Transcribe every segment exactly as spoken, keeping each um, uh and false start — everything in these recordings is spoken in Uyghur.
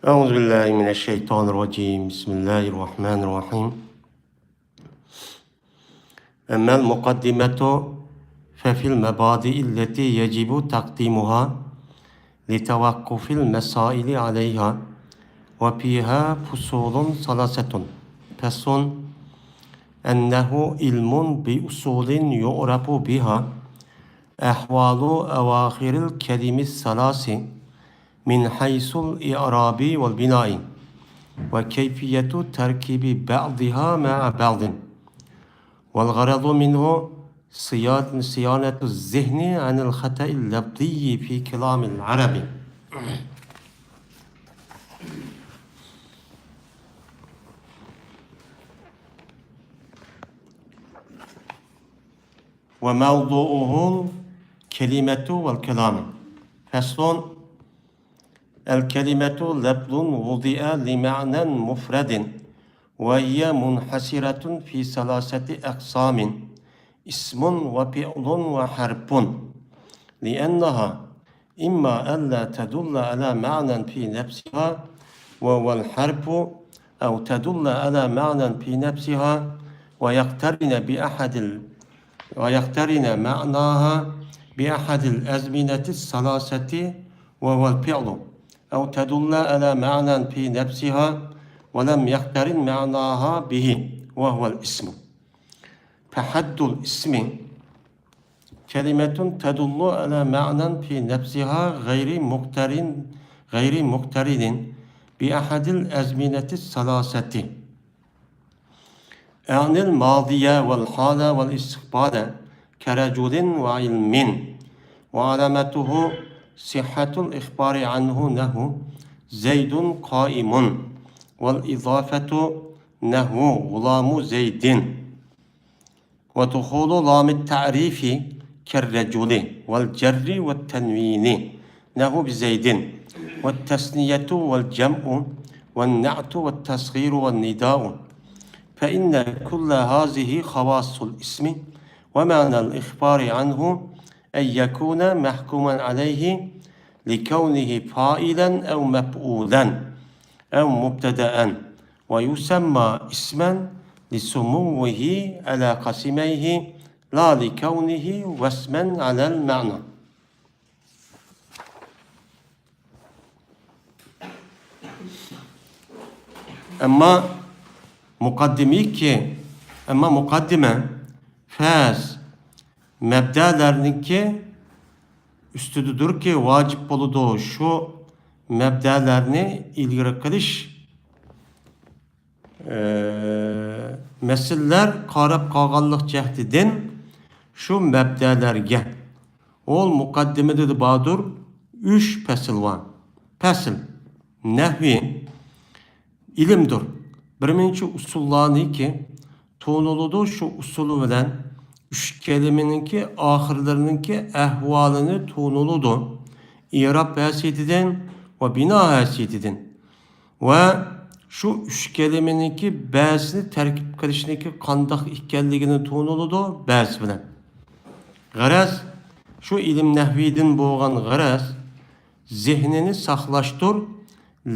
أعوذ بالله من الشيطان الرجيم. بسم الله الرحمن الرحيم. أما المقدمة ففي المبادئ التي يجب تقديمها لتوقف المسائل عليها، وفيها فصول ثلاثة. فصل: أنه علم بأصول يعرف بها أحوال أواخر الكلم الثلاث من حيث الإعراب والبناء، وكيفية تركيب بعضها مع بعض. والغرض منه صيا-، صيانة الذهن عن الخطأ اللفظي في كلام العرب. وموضوعه الكلمة والكلام. فصل: الكلمة لفظ وضع لمعنى مفرد، وهي منحصرة في ثلاثة أقسام: اسم وفعل وحرف، لأنها إما ألا تدل على معنى في نفسها وهو الحرف، أو تدل على معنى في نفسها ويقترن بأحد ال-، ويقترن معناها بأحد الأزمنة الثلاثة وهو الفعل، أو تدل على معنى في نفسها ولم يقترن معناها به وهو الاسم. فحد الاسم كلمة تدل على معنى في نفسها غير مقترن، غير مقترن بأحد الأزمنة الثلاثة. أعني الماضي والحال والاستقبال كرجل وعلم، وعلامته صحة الإخبار عنه نحو زيد قائم، والإضافة نحو غلام زيد. ودخول لام التعريف كالرجل والجر والتنوين نحو بزيد، والتثنية والجمع والنعت والتصغير والنداء، فإن كل هذه خواص الاسم، ومعنى الإخبار عنه أن يكون محكوما عليه لكونه فاعلا أو مفعولا أو مبتدأ، ويسمى اسما لسموه على قسميه لا لكونه واسما على المعنى. ئەمما مۇقەددىمىكى، ئەمما مۇقەددىمە، فەز، مەبدەلەرنىڭكى ئۈستىدىدۇركى، ۋاجىپ بولىدۇ شۇ مەبدەلەرنى ئىلگىرى قىلىش. ئە، مەسىلىلەر قاراپ قالغانلىق جەھىتىدىن شۇ مەبدەلەرگە، ئول مۇقەددىمىدە باردۇر، ئۈچ پەسىل بار. پەسىل، نەھۋى، ئىلىمدۇر. بىر نەچچە ئۇسۇللارنىكى تونۇلىدۇ، شۇ ئۇسۇل بىلەن ئۈچ كەلىمىنىڭكى ئاخىرلىرىنىڭكى ئەھۋالىنى تونۇلىدۇ. ئىراب ھەيسىيىتىدىن ۋە بىنا ھەيسىيىتىدىن. ۋە شۇ ئۈچ كەلىمىنىڭكى بەزىسىنى تەركىب قىلىشنىڭكى قانداق ئىكەنلىكىنى تونۇلىدۇ بەزى بىلەن. غەرەز، شۇ ئىلىم نەھۋىدىن بولغان غەرەز، زېھنىنى ساقلاشتۇر،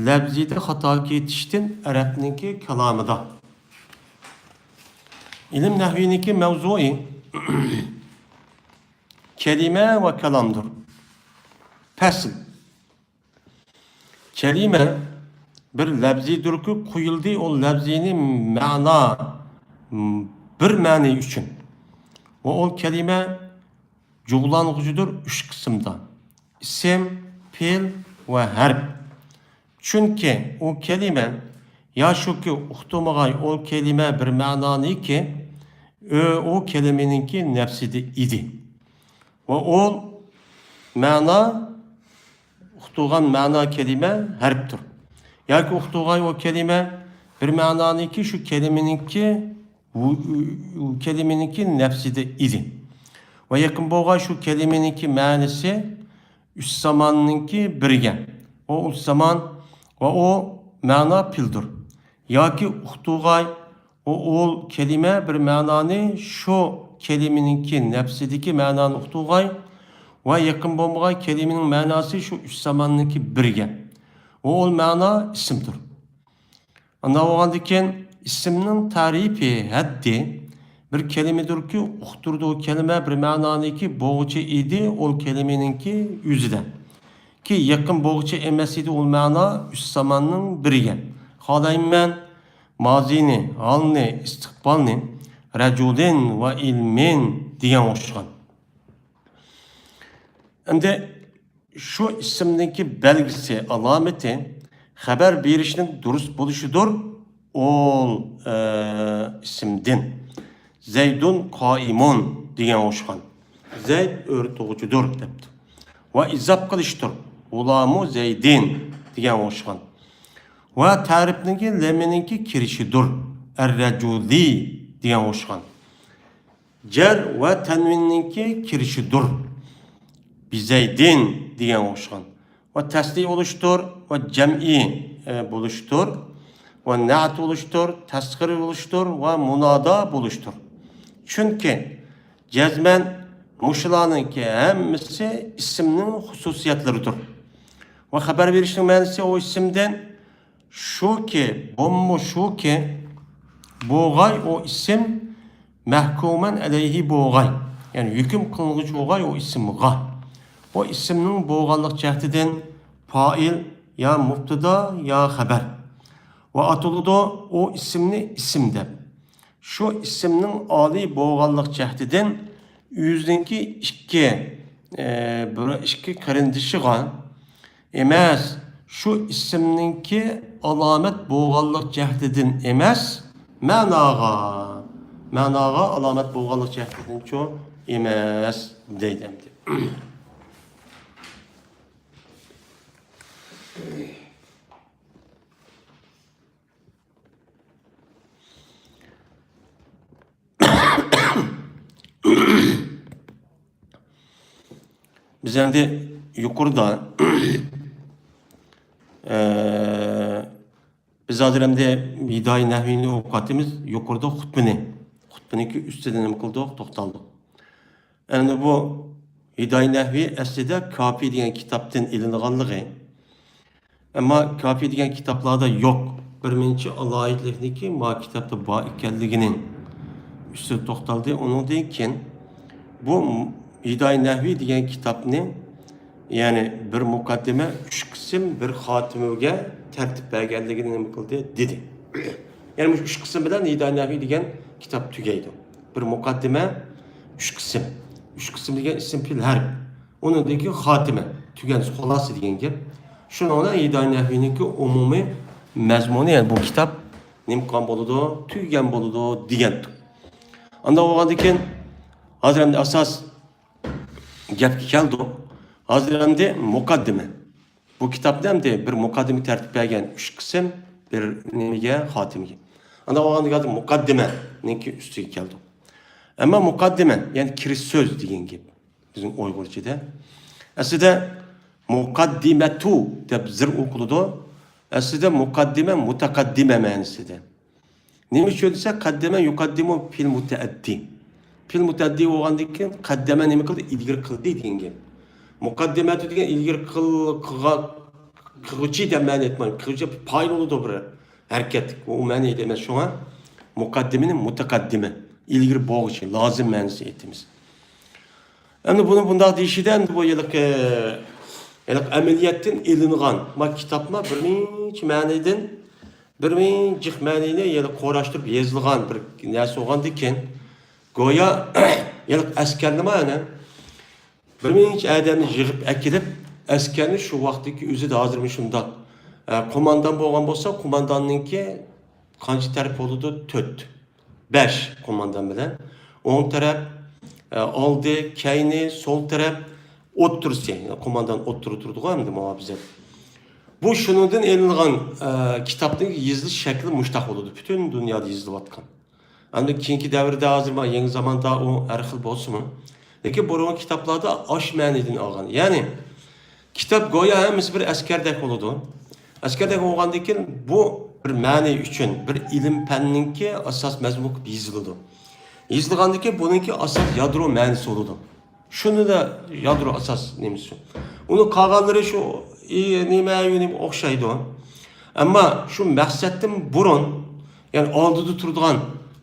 لەۋزىدە خاتا كېتىشتىن ئەرەبنىڭكى كالامىدا. ئىلىم نەھۋىنىڭكى مەۋزۇيى كەلىمە ۋە كالامدۇر. پەسىل. كەلىمە بىر لەۋزىدۇركى قويۇلدى، ئۇ لەۋزىنى مەنا، بىر مەنى ئۈچۈن. ۋە ئۇ كەلىمە جۇغلانغۇچىدۇر ئۈچ قىسىمدا: ئىسىم، پېئىل ۋە ھەرپ. چۈنكى ئۇ كەلىمە يا شۇكى ئۇقتۇرمىغاي ئۇ كەلىمە بىر مەنانىكى، ئۆ-، ئۇ كەلىمىنىڭكى نەپسىدە ئىدى. ۋە ئۇ مەنا ئۇقتۇرغان مەنا كەلىمە ھەرپتۇر. ياكى ئۇقتۇرغان ئۇ كەلىمە بىر مەنانىكى شۇ كەلىمىنىڭكى، ئۇ، ئۇ، ئۇ كەلىمىنىڭكى نەپسىدە ئىدى. ۋە يېقىن بولغان شۇ كەلىمىنىڭكى مەنىسى ئۈچ زاماننىڭكى بىرىگە. ئۇ ئۈچ زامان ۋە ئۇ مەنا پىلدۇر. ياكى ئۇقتۇرغاي، ئۇ، ئۇ كەلىمە بىر مەنانى شۇ كەلىمىنىڭكى نەپسىدىكى مەنانى ئۇقتۇرغاي ۋە يېقىن بولمىغاي كەلىمىنىڭ مەناسى شۇ ئۈچ زاماننىڭكى بىرىگە. ئۇ، ئۇ مەنا ئىسىمدۇر. ئانداق بولغاندىكىن، ئىسىمنىڭ تەرىپى ھەددى بىر كەلىمىدۇركى، ئۇقتۇرىدۇ كەلىمە بىر مەنانىكى بوغۇچى ئىدى ئۇل كەلىمىنىڭكى ئۆزىدە. كى يېقىن بوغۇچى ئەمەس ئىدى ئۇل مەنا ئۈچ زاماننىڭ بىرىگە. خالايمەن، مازىنى، ھالنى، ئىستىقبالنى، رەجۇلىن ۋە ئىلمىن دېگەن ئوخشىغان. ئەمدى شۇ ئىسىمنىڭكى بەلگىسى، ئالامىتى خەۋەر بېرىشنىڭ دۇرۇس بولۇشىدۇر. ئول، ئە، ئىسىمدىن. زەيدۇن قائىمۇن دېگەن ئوخشىغان. زەيد ئۆرە تۇغۇچىدۇر دەپتۇ. ۋە ئىزاپ قىلىشتۇر. غۇلامۇ زەيدىن دېگەن ئوخشىغان. ۋە تەرىپنىڭكى لەمنىڭكى كىرىشىدۇر. ئەررەجۇلى دېگەن ئوخشىغان. جەر ۋە تەنۋىننىڭكى كىرىشىدۇر. بىزەيدىن دېگەن ئوخشىغان. ۋە تەسنىيە بولۇشتۇر، ۋە جەمئىي، ئە، بولۇشتۇر، ۋە نەئەت بولۇشتۇر، تەسخىر بولۇشتۇر، ۋە مۇنادا بولۇشتۇر. چۈنكى جەزمەن مۇشۇلارنىڭكى ھەممىسى ئىسىمنىڭ خۇسۇسىيەتلىرىدۇر. ۋە خەۋەر بېرىشنىڭ مەنىسى ئۇ ئىسىمدىن شۇكى، بولمىمۇ شۇكى، بولغاي ئۇ ئىسىم مەھكۇمەن ئەلەيھى بولغاي، يەنى ھۆكۈم قىلىنغۇچى بولغاي ئۇ ئىسىمغا. ئۇ ئىسىمنىڭ بولغانلىق جەھىتىدىن پائىل يا مۇبتىدا يا خەبەر. ۋە ئاتىلىدۇ ئۇ ئىسىمنى ئىسىم دەپ. شۇ ئىسىمنىڭ ئالىي بولغانلىق جەھىتىدىن ئۆزىنىڭكى ئىككى، ئە، بىر ئىككى قېرىندىشىغا ئەمەس، شۇ ئىسىمنىڭكى ئالامەت بولغانلىق جەھىتىدىن ئەمەس، مەناغا، مەناغا ئالامەت بولغانلىق جەھىتىدىنچۇ ئەمەس دەيدۇ ئەمدى. بىز ئەمدى يۇقىرىدا، ئە، بىز ھازىر ئەمدى ھىدايە نەھۋىنى ئوقۇۋاتىمىز، يۇقىرىدا خۇتبىنى، خۇتبىنىڭكى ئۈستىدە نېمە قىلدۇق؟ توختالدۇق. ئەمدى بۇ ھىدايە نەھۋى ئەسلىدە كاپى دېگەن كىتابتىن ئېلىنغانلىقى، ئەمما كاپى دېگەن كىتابلاردا يوق. بىر مۇنچە ئالاھىدىلىكنىكى ما كىتابتا بار ئىكەنلىكىنىڭ ئۈستىدە توختالدى. ئۇنىڭدىن كېيىن بۇ ھىدايە نەھۋى دېگەن كىتابنى، يەنى بىر مۇقەددىمە، ئۈچ قىسىم، بىر خاتىمىگە تەرتىپ بەرگەنلىكىنى نېمە قىلدى؟ دېدى. يەنى مۇشۇ ئۈچ قىسىم بىلەن ھىدايە نەھۋى دېگەن كىتاب تۈگەيدۇ. بىر مۇقەددىمە، ئۈچ قىسىم. ئۈچ قىسىم دېگەن ئىسىم پېئىل ھەرپ. ئۇنىڭدىن كېيىن خاتىمە، تۈگەن، خۇلاسە دېگەن گەپ. شۇنىڭ بىلەن ھىدايە نەھۋىنىڭكى ئومۇمىي مەزمۇنى، يەنى بۇ كىتاب نېمە قىلغان بولىدۇ؟ تۈگىگەن بولىدۇ دېگەنتۇق. ئانداق بولغاندىن كېيىن، ھازىر ئەمدى ئاساس گەپكە كەلدۇق. ھازىر ئەمدى مۇقەددىمە. بۇ كىتابنى ئەمدى بىر مۇقەددىمە تەرتىپ بەرگەن، ئۈچ قىسىم، بىر نېمىگە، خاتىمىگە. ئانداق بولغاندىكىن ھازىر مۇقەددىمەنىڭكى ئۈستىگە كەلدۇق. ئەمما مۇقەددىمە، يەنى كىرىش سۆز دېگەن گەپ. بىزنىڭ ئۇيغۇرچىدا. ئەسلىدە مۇقەددىمەتۇ دەپ زىر ئوقۇلىدۇ. ئەسلىدە مۇقەددىمە مۇتەقەددىمە مەنىسىدە. نېمە ئۈچۈن دېسە، قەددەمە يۇقەددىمۇ پېئىل مۇتەئەددى. پېئىل مۇتەئەددى بولغاندىن كېيىن قەددەمە نېمە قىلدى؟ ئىلگىرى قىلدى دېگەن گەپ. مۇقەددىمەتۇ دېگەن ئىلگىرى قىل-، قىلغان، قىلغۇچى دەپ مەنە ئېيتمايمەن. قىلغۇچى پائىل بولىدۇ بىر ھەرىكەتلىك. ئۇ مەنە ئېيتىمەن. شۇڭا مۇقەددىمىنى مۇتەقەددىمە، ئىلگىرى بولغۇچى، لازىم مەنىسى ئېيتىمىز. ئەمدى بۇنى بۇنداق دېيىشىدە، ئەمدى بۇ ھېلىقى، ھېلىقى ئەمەلىيەتتىن ئېلىنغان، ما كىتابما بىر نەچچە مەنىدىن، بىر نەچچە مەنىنى ھېلىقى قوراشتۇرۇپ يېزىلغان بىر نەرسە بولغاندىكىن، گويا ھېلىقى ئەسكەرنىما ئەنە بىر نەچچە ئادەمنى يىغىپ ئەكېلىپ، ئەسكەرنى شۇ ۋاقىتتىكى ئۆزىدە ھازىرمۇ شۇنداق، ئە، قوماندان بولغان بولسا، قومانداننىڭكى قانچە تەرەپ بولىدۇ؟ تۆت. بەش قوماندان بىلەن. ئوڭ تەرەپ، ئە، ئالدى، كەينى، سول تەرەپ، ئوتتۇرىسى، يەنى قوماندان ئوتتۇرا تۇرىدىغۇ ئەمدى مۇھاپىزەت. بۇ شۇنىڭدىن ئېلىنغان، ئە، كىتابنىڭ يېزىلىش شەكلى مۇشتاق بولىدۇ. پۈتۈن دۇنيادا يېزىلىۋاتقان. ئەمدى كېيىنكى دەۋردە ھازىر مانا يېڭى زاماندا ئۇ ھەر خىل بولسىمۇ، لېكىن بۇرۇنقى كىتابلاردا ئاش مەنىدىن ئالغان. يەنى كىتاب گويا ھەممىسى بىر ئەسكەردەك بولىدۇ. ئەسكەردەك بولغاندىن كېيىن بۇ بىر مەنى ئۈچۈن، بىر ئىلىم پەننىڭكى ئاساس مەزمۇنى قىلىپ يېزىلىدۇ. يېزىلغاندىن كېيىن بۇنىڭكى ئاساس يادرو مەنىسى بولىدۇ. شۇنى دە يادرو ئاساس نېمىسى شۇ. ئۇنىڭ قالغانلىرى شۇ، ئى، نېمە، نېمە ئوخشايدۇ. ئەمما شۇ مەقسەتتىن بۇرۇن، يەنى ئالدىدا تۇرىدىغان،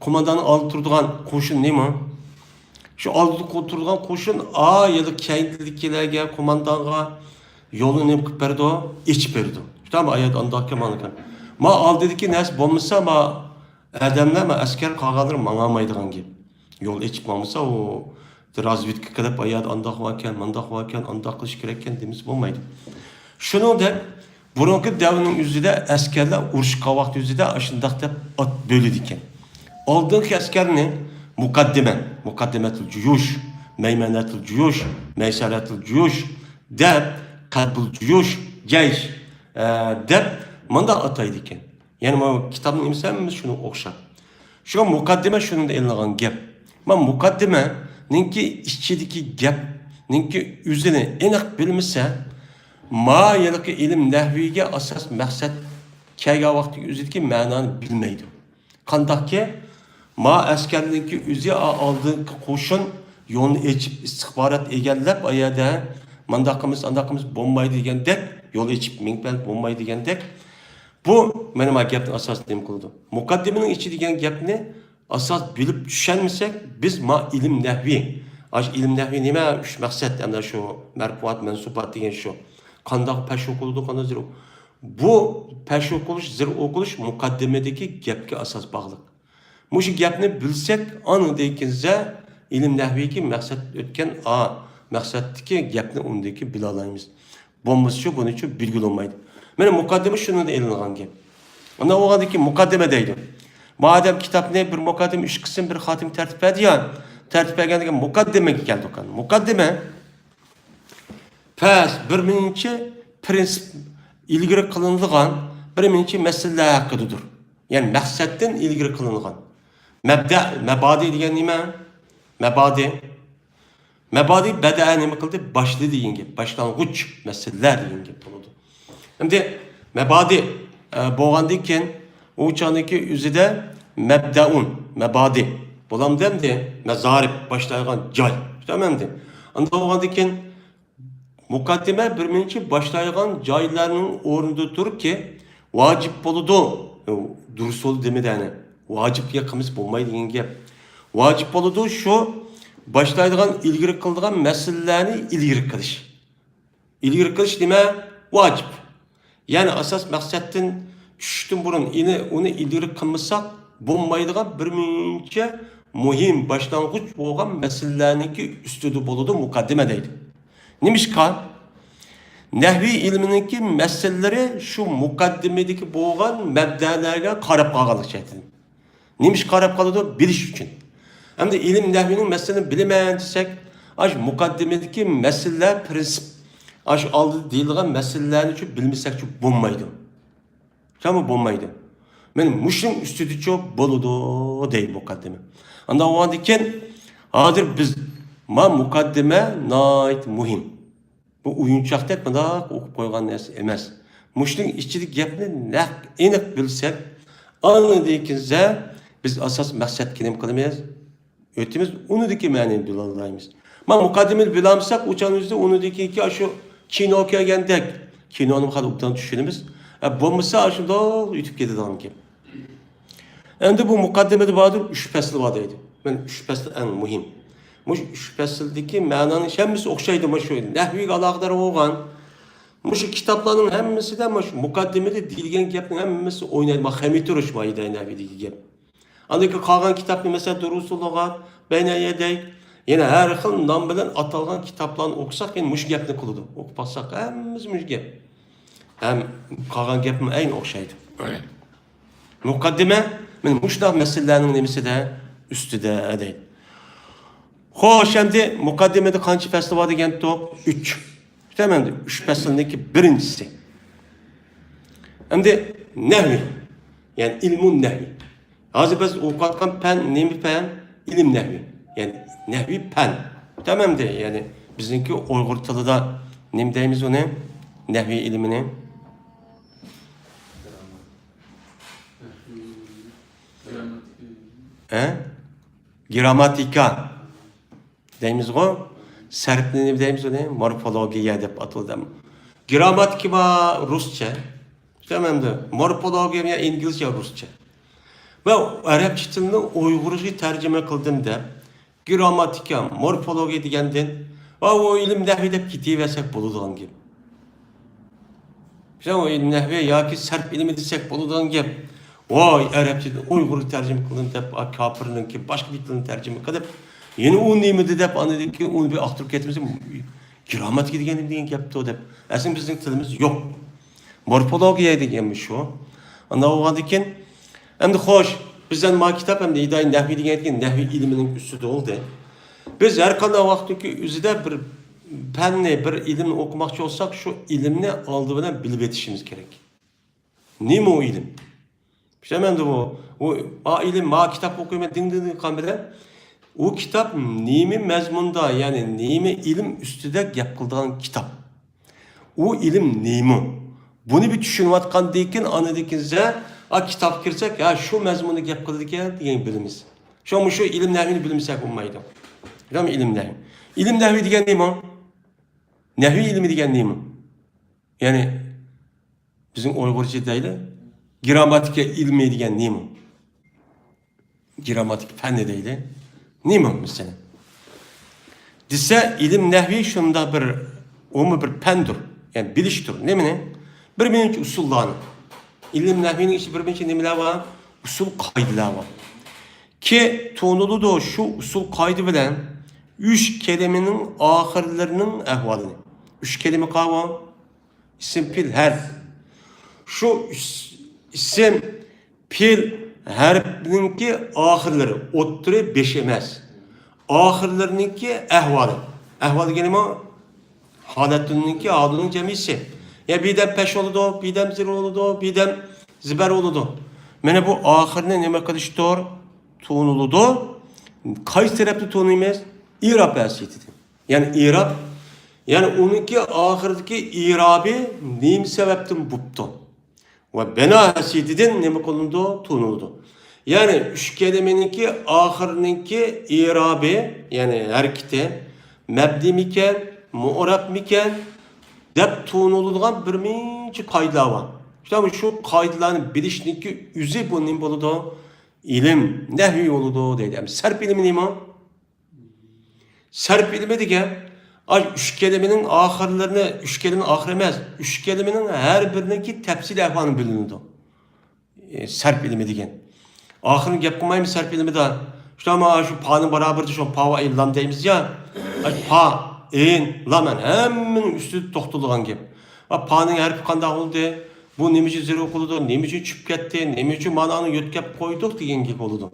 قومانداننىڭ ئالدىدا تۇرىدىغان قوشۇن نېمە؟ شۇ ئالدىدا قو-، تۇرىدىغان قوشۇن، ئا، يەنى كەينىدىكىلەرگە، قوماندانغا يولنى نېمە قىلىپ بەردۇ؟ ئېچىپ بەردۇ. شۇ تامام ئايەت ئانداقكەن، مانداقكەن. ما ئالدىدىكى نەرسە بولمىسا، ما ئادەملەر، ما ئەسكەر قالغانلىرى ماڭالمايدىغان گەپ. يول ئېچىپ ماڭمىسا، ئۇ رازۋېدكا قىلىپ، ئايەت ئانداق باركەن، مانداق باركەن، ئانداق قىلىش كېرەككەن دېمىسە بولمايدۇ. شۇنىڭدەك بۇرۇنقى دەۋرنىڭ ئۆزىدە ئەسكەرلەر ئۇرۇشقان ۋاقتى ئۆزىدە ئاشۇنداق دەپ ئات بۆلىدىكەن. ئالدىنقى ئەسكەرنى مۇقەددىمە، مۇقەددىمەتۇل جۇيۇش، مەيمەنەتۇل جۇيۇش، مەيسەرەتۇل جۇيۇش دەپ، قەلبۇل جۇيۇش، جەيش، ئە، دەپ مۇنداق ئاتايدىكەن. يەنى مانا كىتابنىڭ نېمىسى ھەممىسى شۇنىڭغا ئوخشاپ. شۇڭا مۇقەددىمە شۇنىڭدىن ئېلىنغان گەپ. مانا مۇقەددىمەنىڭكى ئىچىدىكى گەپنىڭكى ئۆزىنى ئېنىق بىلمىسە، ما ھېلىقى ئىلىم نەھۋىگە ئاساس مەقسەت كەلگەن ۋاقىتتىكى ئۆزىدىكى مەنانى بىلمەيدۇ. قانداقكى، ما ئەسكەرنىڭكى ئۆزى ئا-، ئالدىنقى قوشۇن يولنى ئېچىپ، ئىستىخبارات ئىگىلەپ، ئا يەردە مانداق قىلمىسا، ئانداق قىلمىسا بولمايدۇ دېگەندەك، يول ئېچىپ مېڭىپ بولمايدۇ دېگەندەك، بۇ مانا ما گەپنى ئاساس نېمە قىلىدۇ؟ مۇقەددىمىنىڭ ئىچى دېگەن گەپنى ئاساس بىلىپ چۈشەنمىسەك، بىز ما ئىلىم نەھۋى، ئاشۇ ئىلىم نەھۋى نېمە؟ ئۈچ مەقسەت، ئەمدى شۇ مەرپۇئات، مەنسۇبات دېگەن شۇ. قانداق پەشۋا قىلىدۇ، قانداق زىرئۇ؟ بۇ پەشۋا قىلىش، زىرئۇ قىلىش مۇقەددىمىدىكى گەپكە ئاساس باغلىق. مۇشۇ گەپنى بىلسەك، ئاندىن كېيىن ئىلىم نەھۋىگە مەقسەت ئۆتكەن، ئا، مەقسەتتىكى گەپنى ئۇندىكى بىلالايمىز. بولمىسىچۇ بۇنىچۇ بىلگىلى بولمايدۇ. مانا مۇقەددىمە شۇنىڭدىن ئېلىنغان گەپ. ئاندىن بولغاندىن كېيىن مۇقەددىمە دەيدۇ. مادەم كىتابنى بىر مۇقەددىمە ئۈچ قىسىم، بىر خاتىمە تەرتىپ بەردى يا، تەرتىپ بەرگەندىن كېيىن مۇقەددىمىگە كەلدۇق. مۇقەددىمە پەس، بىر نەچچە پرىنسىپ ئىلگىرى قىلىنىدىغان بىر نەچچە مەسىلىلەر ھەققىدىدۇر. يەنى مەقسەتتىن ئىلگىرى قىلىنغان. مەبدە، مەبادى دېگەن نېمە؟ مەبادى. مەبادى بەدەئە نېمە قىلدى؟ باشلىدى دېگەن گەپ. باشلانغۇچ مەسىلىلەر دېگەن گەپ بولىدۇ. ئەمدى مەبادى، ئە، بولغاندىن كېيىن، ئۇ چاغدىكى ئۆزىدە مەبدەئۇن، مەبادى. بولامدۇ ئەمدى؟ مەزارىپ، باشلايدىغان جاي. شۇنداقمۇ ئەمدى؟ ئانداق بولغاندىن كېيىن، مۇقەددىمە بىر نەچچە باشلايدىغان جايلارنىڭ ئورنىدا تۇرۇپكى، ۋاجىپ بولىدۇ. دۇرۇس بولدى دېمىدى ئەنە. ۋاجىپ دېگەن قىلمىسا بولمايدۇ دېگەن گەپ. ۋاجىپ بولىدۇ شۇ باشلايدىغان، ئىلگىرى قىلىدىغان مەسىلىلەرنى ئىلگىرى قىلىش. ئىلگىرى قىلىش نېمە؟ ۋاجىپ. يەنى ئاساس مەقسەتتىن چۈشۈشتىن بۇرۇن ئېنى-، ئۇنى ئىلگىرى قىلمىساق بولمايدىغان بىر مۇنچە مۇھىم باشلانغۇچ بولغان مەسىلىلەرنىڭكى ئۈستىدە بولىدۇ مۇقەددىمە دەيدۇ. نېمىشقا؟ نەھۋىي ئىلمىنىڭكى مەسىلىلىرى شۇ مۇقەددىمىدىكى بولغان مەبدەلەرگە قاراپ قالغانلىقى جەھەتتىن. نېمىشقا قاراپ قالىدۇ؟ بىلىش ئۈچۈن. ئەمدى ئىلىم نەھۋىنىڭ مەسىلىنى بىلىمەن دېسەك، ئاشۇ مۇقەددىمىدىكى مەسىلىلەر، پرىنسىپ، ئاشۇ ئالدىدا دېيىلغان مەسىلىلەرنىچۇ بىلمىسەكچۇ بولمايدۇ. تامام بولمايدۇ. مانا مۇشۇنىڭ ئۈستىدىچۇ بولىدۇ دەيدۇ مۇقەددىمە. ئانداق بولغاندىكىن، ھازىر بىز، ما مۇقەددىمە ناھايىتى مۇھىم. بۇ ئويۇنچۇقتەك مۇنداق ئوقۇپ قويغان نەرسە ئەمەس. مۇشۇنىڭ ئىچىدىكى گەپنى نەق ئېنىق بىلسەك، ئاندىن كېيىن بىز ئاساس مەقسەتكە نېمە قىلىمىز؟ ئۆتىمىز، ئۇنىدىكى مەنىنى بىلەلمەيمىز. ما مۇقەددىمىنى بىلەلمىسەك، ئۇ چاغنىڭ ئۆزىدە ئۇنىدىكى شۇ كىنو كەلگەندەك، كىنونى خېلى ئوبدان چۈشىنىمىز. ئە، بولمىسا، ئاشۇنداق ئۆتۈپ كېتىدىغان گەپ. ئەمدى بۇ مۇقەددىمىدە باردۇر، ئۈچ پەسىل بار دەيدۇ. مانا ئۈچ پەسىل ئەڭ مۇھىم. مۇشۇ ئۈچ پەسىلدىكى مەنانىڭ ھەممىسى ئوخشايدۇ. مانا شۇ نەھۋىگە ئالاقىدار بولغان. مۇشۇ كىتابلارنىڭ ھەممىسىدە مانا شۇ مۇقەددىمىدە دېيىلگەن گەپنىڭ ھەممىسى ئوينايدۇ. ما خەمىتۇرۇش ما ئىداي نەھۋىدىكى گەپ. ئاندىن كېيىن قالغان كىتابنى، مەسىلەن، دۇرۇسۇل لۇغات، بەينە يەدەي، يەنە ھەر خىل نام بىلەن ئاتالغان كىتابلارنى ئوقۇساق، يەنە مۇشۇ گەپنى قىلىدۇ. ئوقۇپ باقساق، ھەممىسى مۇشۇ گەپ. ھەم قالغان گەپمۇ ئەينى ئوخشايدۇ. مۇقەددىمە، مانا مۇشۇنداق مەسىلىلەرنىڭ نېمىسىدە، ئۈستىدە دەيدۇ. خوش، ئەمدى مۇقەددىمىدە قانچە پەسلى بار دېگەنتۇق؟ ئۈچ. تامام، ئەمدى ئۈچ پەسىلنىڭكى بىرىنچىسى. ئەمدى نەھۋى، يەنى ئىلمۇ نەھۋى. ھازىر بىز ئوقۇۋاتقان پەن نېمە پەن؟ ئىلىم نەھۋى. يەنى نەھۋى پەن. تامام، ئەمدى، يەنى بىزنىڭكى ئۇيغۇر تىلىدا نېمە دەيمىز ئۇنى؟ نەھۋى ئىلمىنى. ھە؟ گرامماتىكا دەيمىزغۇ، سەرپنى نېمە دەيمىز ئۇنى؟ مورفولوگىيە دەپ ئاتىلىدۇ. گرامماتىكا بار رۇسچە. تامام، ئەمدى مورفولوگىيە يا ئىنگلىزچە يا رۇسچە. مەن ئەرەبچە تىلنى ئۇيغۇرچە تەرجىمە قىلدىم دەپ، گرامماتىكا، مورفولوگىيە دېگەندىن، ۋە ئۇ ئىلىم نەھۋى دەپ كېتىۋەرسەك بولىدىغان گەپ. بىز ئۇ ئىلىم نەھۋى ياكى سەرپ ئىلمى دېسەك بولىدىغان گەپ. ۋاي، ئەرەبچىدىن ئۇيغۇرغا تەرجىمە قىلدىم دەپ، ئا، كاپىرنىڭكى باشقا بىر تىلنى تەرجىمە قىلىپ، يەنە ئۇ نېمىدى دەپ، ئاندىن كېيىن ئۇنى بىر ئاختۇرۇپ كەتمىسە، گرامماتىكا دېگەن نېمە دېگەن گەپتۇ دەپ. ئەسلىدە بىزنىڭ تىلىمىز يوق. مورفولوگىيە دېگەنمۇ شۇ. ئانداق بولغاندىن كېيىن، ئەمدى خوش، بىز ئەمدى ما كىتاب ئەمدى ھىدايە نەھۋى دېگەن نەھۋى ئىلمىنىڭ ئۈستىدە بولدى. بىز ھەر قانداق ۋاقىتتىكى ئۆزىدە بىر پەننى، بىر ئىلىمنى ئوقۇماقچى بولساق، شۇ ئىلىمنى ئالدى بىلەن بىلىپ يېتىشىمىز كېرەك. نېمە ئۇ ئىلىم؟ بىلەمەندە بۇ، ئۇ، ئا، ئىلىم، ما كىتاب ئوقۇيمەن، دىڭ، دىڭ، دىڭ قىلغان بىلەن، ئۇ كىتاب نېمە مەزمۇندا، يەنى نېمە ئىلىم ئۈستىدە گەپ قىلىدىغان كىتاب؟ ئۇ ئىلىم نېمە؟ بۇنى بىر چۈشىنىۋاتقاندىن كېيىن، ئاندىن كېيىن سىزە، ئا، كىتابقا كىرسەك، ھە، شۇ مەزمۇندا گەپ قىلىدىكەن دېگەننى بىلىمىز. شۇڭا مۇشۇ ئىلىم نەھۋىنى بىلمىسەك بولمايدۇ. بىلەمدۇ ئىلىم نەھۋى؟ ئىلىم نەھۋى دېگەن نېمە؟ نەھۋى ئىلمى دېگەن نېمە؟ يەنى، بىزنىڭ ئۇيغۇرچە دەيلى، گرامماتىكا ئىلمى دېگەن نېمە؟ گرامماتىكا پەنى دەيلى. نېمە مەسىلەن؟ دېسە، ئىلىم نەھۋى شۇنداق بىر، ئۇمۇ بىر پەندۇر، يەنى بىلىشتۇر. نېمىنى؟ بىر مۇنچە ئۇسۇللارنى. ئىلىم نەھۋىنىڭ ئىچىدە بىر مۇنچە نېمىلەر بار؟ ئۇسۇل، قائىدىلەر بار. كى تونۇلىدۇ شۇ ئۇسۇل، قائىدە بىلەن ئۈچ كەلىمىنىڭ ئاخىرلىرىنىڭ ئەھۋالىنى. ئۈچ كەلىمە قاۋا؟ ئىسىم، پېئىل، ھەرپ. شۇ ئىس-، ئىسىم، پېئىل، ھەرپنىڭكى ئاخىرلىرى، ئوتتۇرى، بېشى ئەمەس. ئاخىرلىرىنىڭكى ئەھۋالى. ئەھۋال دېگىنىمۇ ھالەتنىڭكى ھالىنىڭ جەمئىيسى. يا بىردەم پەش بولىدۇ، بىردەم زىر بولىدۇ، بىردەم زىبەر بولىدۇ. مانا بۇ ئاخىرنى نېمە قىلىشتۇر؟ تونۇلىدۇ. قايسى تەرەپتە تونۇيمىز؟ ئىراب ھەسىيىتىدىن. يەنى ئىراب، يەنى ئۇنىڭكى ئاخىرىدىكى ئىرابى نېمە سەۋەبتىن بوپتۇ؟ ۋە بىنا ھەسىيىتىدىن نېمە قىلىنىدۇ؟ تونۇلىدۇ. يەنى ئۈچ كەلىمىنىڭكى ئاخىرىنىڭكى ئىرابى، يەنى ھەرىكىتى مەبنىمىكەن، مۇئرەبمىكەن دەپ تونۇلىدىغان بىر مۇنچە قائىدىلەر بار. شۇ، شۇ قائىدىلەرنى بىلىشنىڭكى ئۆزى بۇ نېمە بولىدۇ؟ ئىلىم، نەھۋى بولىدۇ دەيدۇ. ئەمدى سەرپ ئىلمى نېمە؟ سەرپ ئىلمى دېگەن، ئاي، ئۈچ كەلىمىنىڭ ئاخىرلىرىنى، ئۈچ كەلىمىنىڭ ئاخىرى ئەمەس، ئۈچ كەلىمىنىڭ ھەر بىرىنىڭكى تەپسىلىي ئەھۋالى بىلىنىدۇ. ئى، سەرپ ئىلمى دېگەن. ئاخىرىنى گەپ قىلمايمىز سەرپ ئىلمىدا. شۇ، مانا شۇ پانىڭ باراۋىرىدە شۇ پا ۋە ئەين لام دەيمىز يا. ئاي، پا، ئەين، لام، مانا ھەممىنىڭ ئۈستىدە توختىلىدىغان گەپ. ئا، پانىڭ ھەرپى قانداق بولدى؟ بۇ نېمە ئۈچۈن زىر ئوقۇلىدۇ؟ نېمە ئۈچۈن چۈشۈپ كەتتى؟ نېمە ئۈچۈن مانا ئۇنى يۆتكەپ قويدۇق دېگەن گەپ بولىدۇ.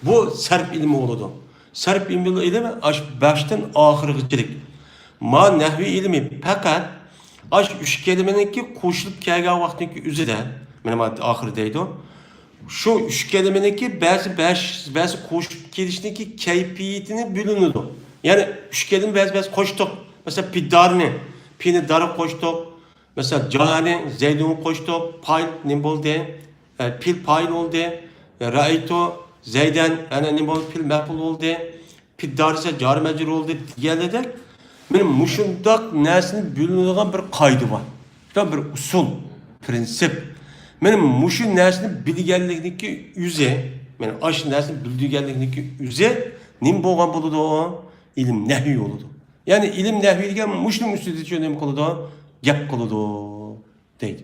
بۇ سەرپ ئىلمى بولىدۇ. سەرپ ئىلمى ئىلمى ئاش باشتىن ئاخىرغىچىلىك. ما نەھۋى ئىلمى پەقەت ئاش ئۈچ كەلىمىنىڭكى قوشۇلۇپ كەلگەن ۋاقتىنىڭكى ئۆزىدە، مانا، مانا ئاخىر دەيدۇ. شۇ ئۈچ كەلىمىنىڭكى بەزى بەش، بەزى قوشۇپ كېلىشنىڭكى كەيپىيىتىنى بىلىنىدۇ. يەنى ئۈچ كەلىمە بەزى، بەزى قوشتۇق. مەسىلەن، پىدارنى، پىنى دارغا قوشتۇق. مەسىلەن، جانى زەيدۇنغا قوشتۇق، پايىل نېمە بولدى؟ ئە، پېئىل پايىل بولدى. ئە، رەئەيتۇ زەيدەن، ئەنە نېمە بولدى؟ پېئىل مەپئۇل بولدى. پىدارىسى جارى مەجرۇر بولدى دېگەنلىدەك، مانا مۇشۇنداق نەرسىنى بىلىنىدىغان بىر قائىدە بار. شۇنداق بىر ئۇسۇل، پىرىنسىپ. مانا مۇشۇ نەرسىنى بىلگەنلىكنىڭكى ئۆزى، مانا ئاشۇ نەرسىنى بىلگەنلىكنىڭكى ئۆزى نېمە بولغان بولىدۇ؟ ئىلىم نەھۋى بولىدۇ. يەنى ئىلىم نەھۋى دېگەن مۇشۇنىڭ ئۈستىدە شۇ نېمە قىلىدۇ؟ گەپ قىلىدۇ دەيدۇ.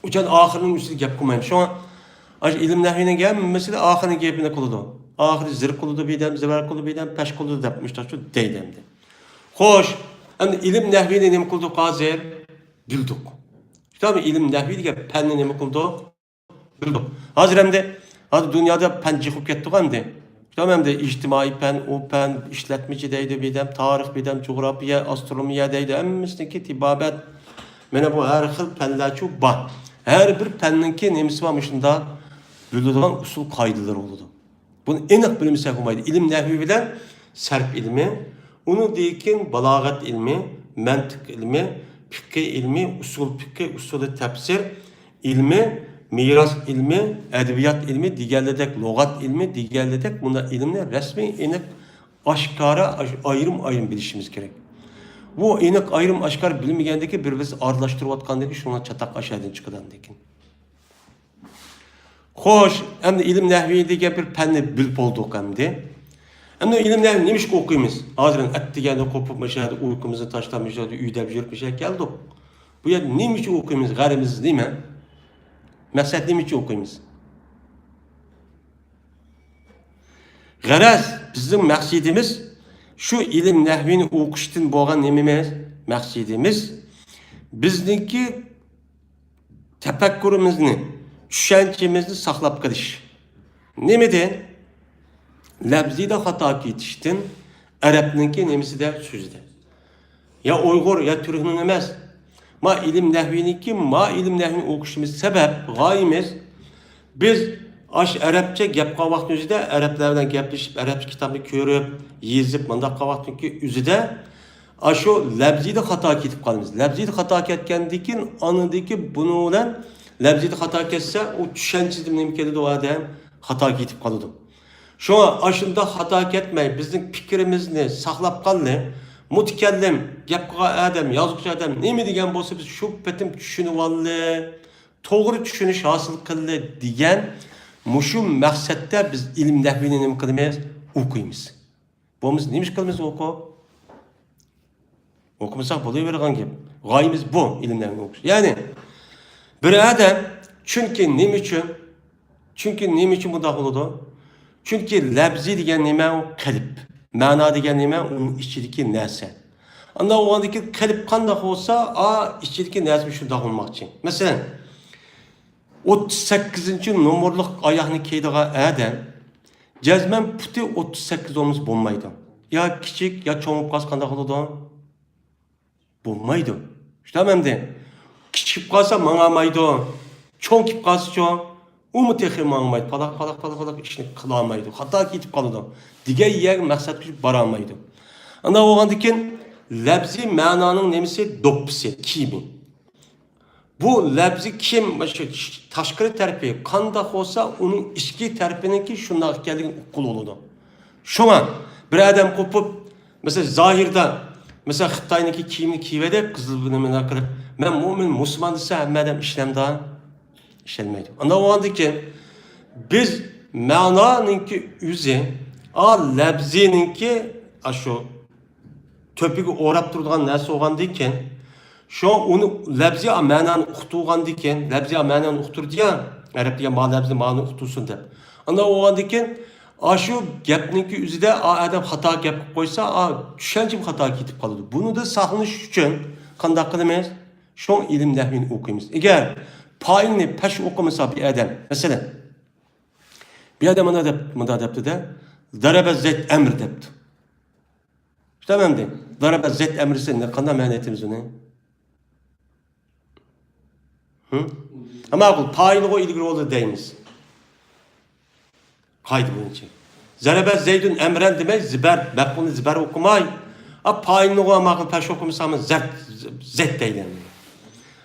ئۇچان ئاخىرىنىڭ ئۈستىدە گەپ قىلمايمىز. شۇڭا ئاشۇ ئىلىم نەھۋىنىڭ ھەممىسىدە ئاخىرىنىڭ گېپىنى قىلىدۇ. ئاخىرى زىر قىلىدۇ، بىردەم زىبەر قىلىدۇ، بىردەم پەش قىلىدۇ دەپ مۇشۇنداق شۇ دەيدۇ ئەمدى. خوش، ئەمدى ئىلىم نەھۋىنى نېمە قىلدۇق ھازىر؟ بىلدۇق. شۇنداقمۇ؟ ئىلىم نەھۋى دېگەن پەننى نېمە قىلدۇق؟ بىلدۇق. ھازىر ئەمدى، ھازىر دۇنيادا پەن جىق بولۇپ كەتتىغۇ ئەمدى. تامامدا ئىجتىمائىي پەن، ئۇ پەن، ئىشلەتمىچى دەيدۇ بىدەم، تارىخ بىدەم، جۇغراپىيە، ئاسترونومىيە دەيدۇ، ھەممىسىنىڭكى تېبابەت. مانا بۇ ھەر خىل پەنلەرچۇ بار. ھەر بىر پەننىڭكى نېمىسى بار، مۇشۇنداق بىلىدىغان ئۇسۇل قائىدىلىرى بولىدۇ. بۇنى ئېنىق بىلمىسەك بولمايدۇ. ئىلىم نەھۋى بىلەن سەرپ ئىلمى، ئۇنىڭدىن كېيىن بالاغەت ئىلمى، مەنتىق ئىلمى، پىقھى ئىلمى، ئۇسۇل پىقھى، ئۇسۇلى تەپسىر، ئىلمى، مىراس ئىلمى، ئەدەبىيات ئىلمى دېگەنلىدەك، لۇغەت ئىلمى دېگەنلىدەك، بۇنداق ئىلىمنى رەسمىي، ئېنىق، ئاشكارا، ئاش-، ئايرىم-ئايرىم بىلىشىمىز كېرەك. بۇ ئېنىق، ئايرىم-ئاشكارا بىلمىگەندىكى بىر-بىرسى ئارىلاشتۇرۇۋاتقاندىكى شۇڭا چاتاق ئاشۇ يەردىن چىقىدۇ ئاندىن كېيىن. خوش، ئەمدى ئىلىم نەھۋى دېگەن بىر پەننى بىلىپ بولدۇق ئەمدى. ئەمدى ئىلىم نەھۋىنى نېمىشقا ئوقۇيمىز؟ ھازىر ئەتىگەندە قوپۇپ، مۇشۇ يەردە ئۇيقۇمىزنى تاشلاپ، مۇشۇ يەردە ئۆيدە يۈرۈپ، مۇشۇ يەرگە كەلدۇق. بۇ يەردە نېمە ئۈچۈن ئوقۇيمىز؟ غەرىزىمىز نېمە؟ مەقسەت نېمە ئۈچۈن ئوقۇيمىز؟ غەرەز، بىزنىڭ مەقسىتىمىز شۇ ئىلىم نەھۋىنى ئوقۇشتىن بولغان نېمىمىز؟ مەقسىتىمىز بىزنىڭكى تەپەككۇرىمىزنى، چۈشەنچىمىزنى ساقلاپ قېلىش. نېمىدىن؟ لەپزىدە خاتا كېتىشتىن، ئەرەبنىڭكى نېمىسىدە، سۆزىدە. يا ئۇيغۇر، يا تۈركنىڭ ئەمەس. ما ئىلىم نەھۋىنىڭكى، ما ئىلىم نەھۋىنى ئوقۇشىمىز سەۋەب، غايىمىز، بىز ئاش ئەرەبچە گەپ قىلغان ۋاقىتنىڭ ئۆزىدە، ئەرەبلەر بىلەن گەپلىشىپ، ئەرەبچە كىتابنى كۆرۈپ، يېزىپ، مۇنداق قىلغان ۋاقىتنىڭكى ئۆزىدە، ئاشۇ لەپزىدە خاتا كېتىپ قالىمىز. لەپزىدە خاتا كەتكەندىن كېيىن، ئاندىن كېيىن بۇنىڭ بىلەن لەپزىدە خاتا كەتسە، ئۇ چۈشەنچىدە نېمە كېلىدۇ، ئۇ ئادەم خاتا كېتىپ قالىدۇ. شۇڭا ئاشۇنداق خاتا كەتمەي، بىزنىڭ پىكرىمىزنى ساقلاپ قالدى. مۇتەكەللىم گەپ قىلغان ئادەم، يازغۇچى ئادەم نېمە دېگەن بولسا، بىز شۇ پېتىم چۈشىنىۋالدى، توغرا چۈشىنىش ھاسىل قىلدى دېگەن مۇشۇ مەقسەتتە بىز ئىلىم نەھۋىنى نېمە قىلىمىز؟ ئوقۇيمىز. بولمىسا نېمە ئىش قىلىمىز ئوقۇپ؟ ئوقۇمىساق بولۇۋېرىدىغان گەپ. غايىمىز بۇ، ئىلىم نەھۋىنى ئوقۇش. يەنى بىر ئادەم، چۈنكى نېمە ئۈچۈن؟ چۈنكى نېمە ئۈچۈن بۇنداق بولىدۇ؟ چۈنكى لەپزى دېگەن نېمە؟ ئۇ قەلب. مەنا دېگەن نېمە؟ ئۇنىڭ ئىچىدىكى نەرسە. ئانداق بولغاندىكىن قەلب قانداق بولسا، ئا، ئىچىدىكى نەرسە شۇنداق بولماقچى. مەسىلەن، ئوتتۇز سەككىزىنچى نومۇرلۇق ئاياغنى كىيىدىغان ئادەم جەزمەن پۇتى ئوتتۇز سەككىز بولمىسا بولمايدۇ. يا كىچىك، يا چوڭ بولۇپ قالسا قانداق بولىدۇ؟ بولمايدۇ. شۇنداقمۇ ئەمدى؟ كىچىك بولۇپ قالسا ماڭالمايدۇ. چوڭ كېلىپ قالسىچۇ؟ ئۇمۇ تېخى ماڭالمايدۇ. پالاق، پالاق، پالاق، پالاق ئىشنى قىلالمايدۇ. خاتا كېتىپ قالىدۇ. دېگەن يەرگە مەقسەتكە بارالمايدۇ. ئانداق بولغاندىكىن لەپزى مەنانىڭ نېمىسى؟ دوپپىسى، كىيىمى. بۇ لەپزى كىيىم، مۇشۇ تاشقىرى تەرىپى قانداق بولسا، ئۇنىڭ ئىچكى تەرىپىنىڭكى شۇنداق ئىكەنلىكىنى ئۇققىلى بولىدۇ. شۇڭا بىر ئادەم قوپۇپ، مەسىلەن، زاھىردا، مەسىلەن، خىتاينىڭكى كىيىمىنى كىيىۋېلىپ، قىزىل بىلەن مۇنداق قىلىپ، «مەن مۆمىن، مۇسۇلمان» دېسە، ھەممە ئادەم ئىشىنەمدا؟ ئىشەنمەيدۇ. ئانداق بولغاندىكىن، بىز مەنانىڭكى ئۆزى، ئا، لەپزىنىڭكى، ئاشۇ تۆپىگە ئوراپ تۇرىدىغان نەرسە بولغاندىكىن، شۇ ئۇنى لەپزىي مەنانى ئۇقتۇرغاندىكىن، لەپزىي مەنانى ئۇقتۇردى يا، ئەرەب دېگەن ما لەپزى مانى ئۇقتۇرسۇن دەپ. ئانداق بولغاندىكىن، ئاشۇ گەپنىڭكى ئۆزىدە ئا ئادەم خاتا گەپ قىلىپ قويسا، ئا چۈشەنچىمۇ خاتا كېتىپ قالىدۇ. بۇنىڭدىن ساقلىنىش ئۈچۈن قانداق قىلىمىز؟ شۇڭا ئىلىم نەھۋىنى ئوقۇيمىز. ئەگەر پائىلنى پەش ئوقۇمىسا بىر ئادەم، مەسىلەن، بىر ئادەم مانا دەپ، مۇنداق دەپتۇ-دە، «زەرەبە زەيد ئەمر» دەپتۇ. شۇنداقمۇ ئەمدى؟ «زەرەبە زەيد ئەمر» دېسە، قانداق مەنە ئېيتىمىز ئۇنى؟ ھە؟ ماقۇل، پائىلغۇ ئىلگىرى بولدى دەيمىز. قائىدە بويىچە. «زەرەبە زەيدۇن ئەمرەن» دېمەي، زىبەر، مەپئۇلنى زىبەر ئوقۇماي، ئا، پائىلنىغۇ ماقۇل پەش ئوقۇمىسا، زەيد، زەيد دەيلى.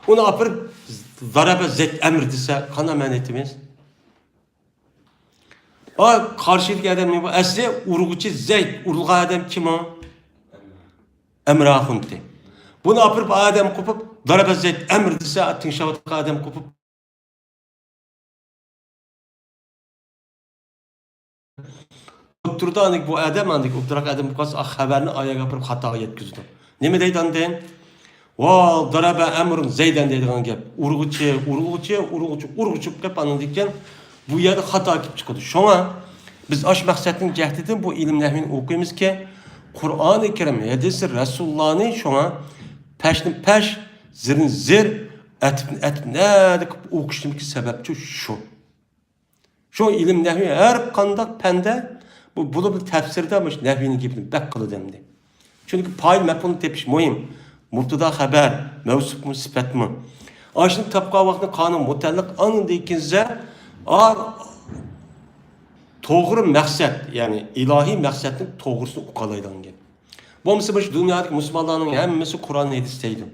ئۇنى ئاپىرىپ، «زەرەبە زەيد ئەمر» دېسە، قانداق مەنە ئېيتىمىز؟ ئا، قارشىدىكى ئادەم نېمە؟ ئەسلى ئۇرغۇچى زەيد، ئۇرۇلغان ئادەم كىم ئۇ؟ ئەمر ئاخۇندى. بۇنى ئاپىرىپ ئادەم قوپۇپ، «زەرەبە زەيد ئەمر» دېسە، تىڭشاۋاتقان ئادەم قوپۇپ، ئوتتۇرىدا ئاندىكى بۇ ئادەم، ئاندىكى ئوتتۇراق ئادەم بولۇپ قالسا، خەۋەرنى ئاياغ ئاپىرىپ خاتاغا يەتكۈزىدۇ. نېمە دەيدۇ ئاندىن؟ «ۋاۋ، زەرەبە ئەمرۇن زەيدەن» دەيدىغان گەپ. ئۇرغۇچى، ئۇرۇلغۇچى، ئۇرغۇچى، ئۇرغۇچى بولۇپ قېلىپ، ئاندىن كېيىن بۇ يەردە خاتا كېلىپ چىقىدۇ. شۇڭا بىز ئاشۇ مەقسەتنىڭ جەھىتىدىن بۇ ئىلىم نەھۋىنى ئوقۇيمىزكى، قۇرئانى كەرىم، ھەدىسى رەسۇلۇللانى شۇڭا پەشنى پەش، زىرنى زىر، ئەتىپنى ئەتىپ نەدە قىلىپ ئوقۇشنىڭكى سەۋەبچۇ شۇ. شۇ ئىلىم نەھۋى ھەر قانداق پەندە بۇ، بۇلار تەپسىردە مۇشۇ نەھۋىنىڭ گېپىنى بەك قىلىدۇ ئەمدى. چۈنكى پائىل مەپئۇلنى تېپىش مۇھىم. مۇبتىدا خەبەر، مەۋسۇپمۇ، سۈپەتمۇ. ئاشۇنى تاپقان ۋاقىتتا قانۇن مۇتەئەللىق ئاندىن كېيىن توغرا مەقسەت، يەنى ئىلاھىي مەقسەتنىڭ توغرىسىنى ئۇقالايدىغان گەپ. بولمىسا مۇشۇ دۇنيادىكى مۇسۇلمانلارنىڭ ھەممىسى قۇرئان ھەدىس دەيدۇ.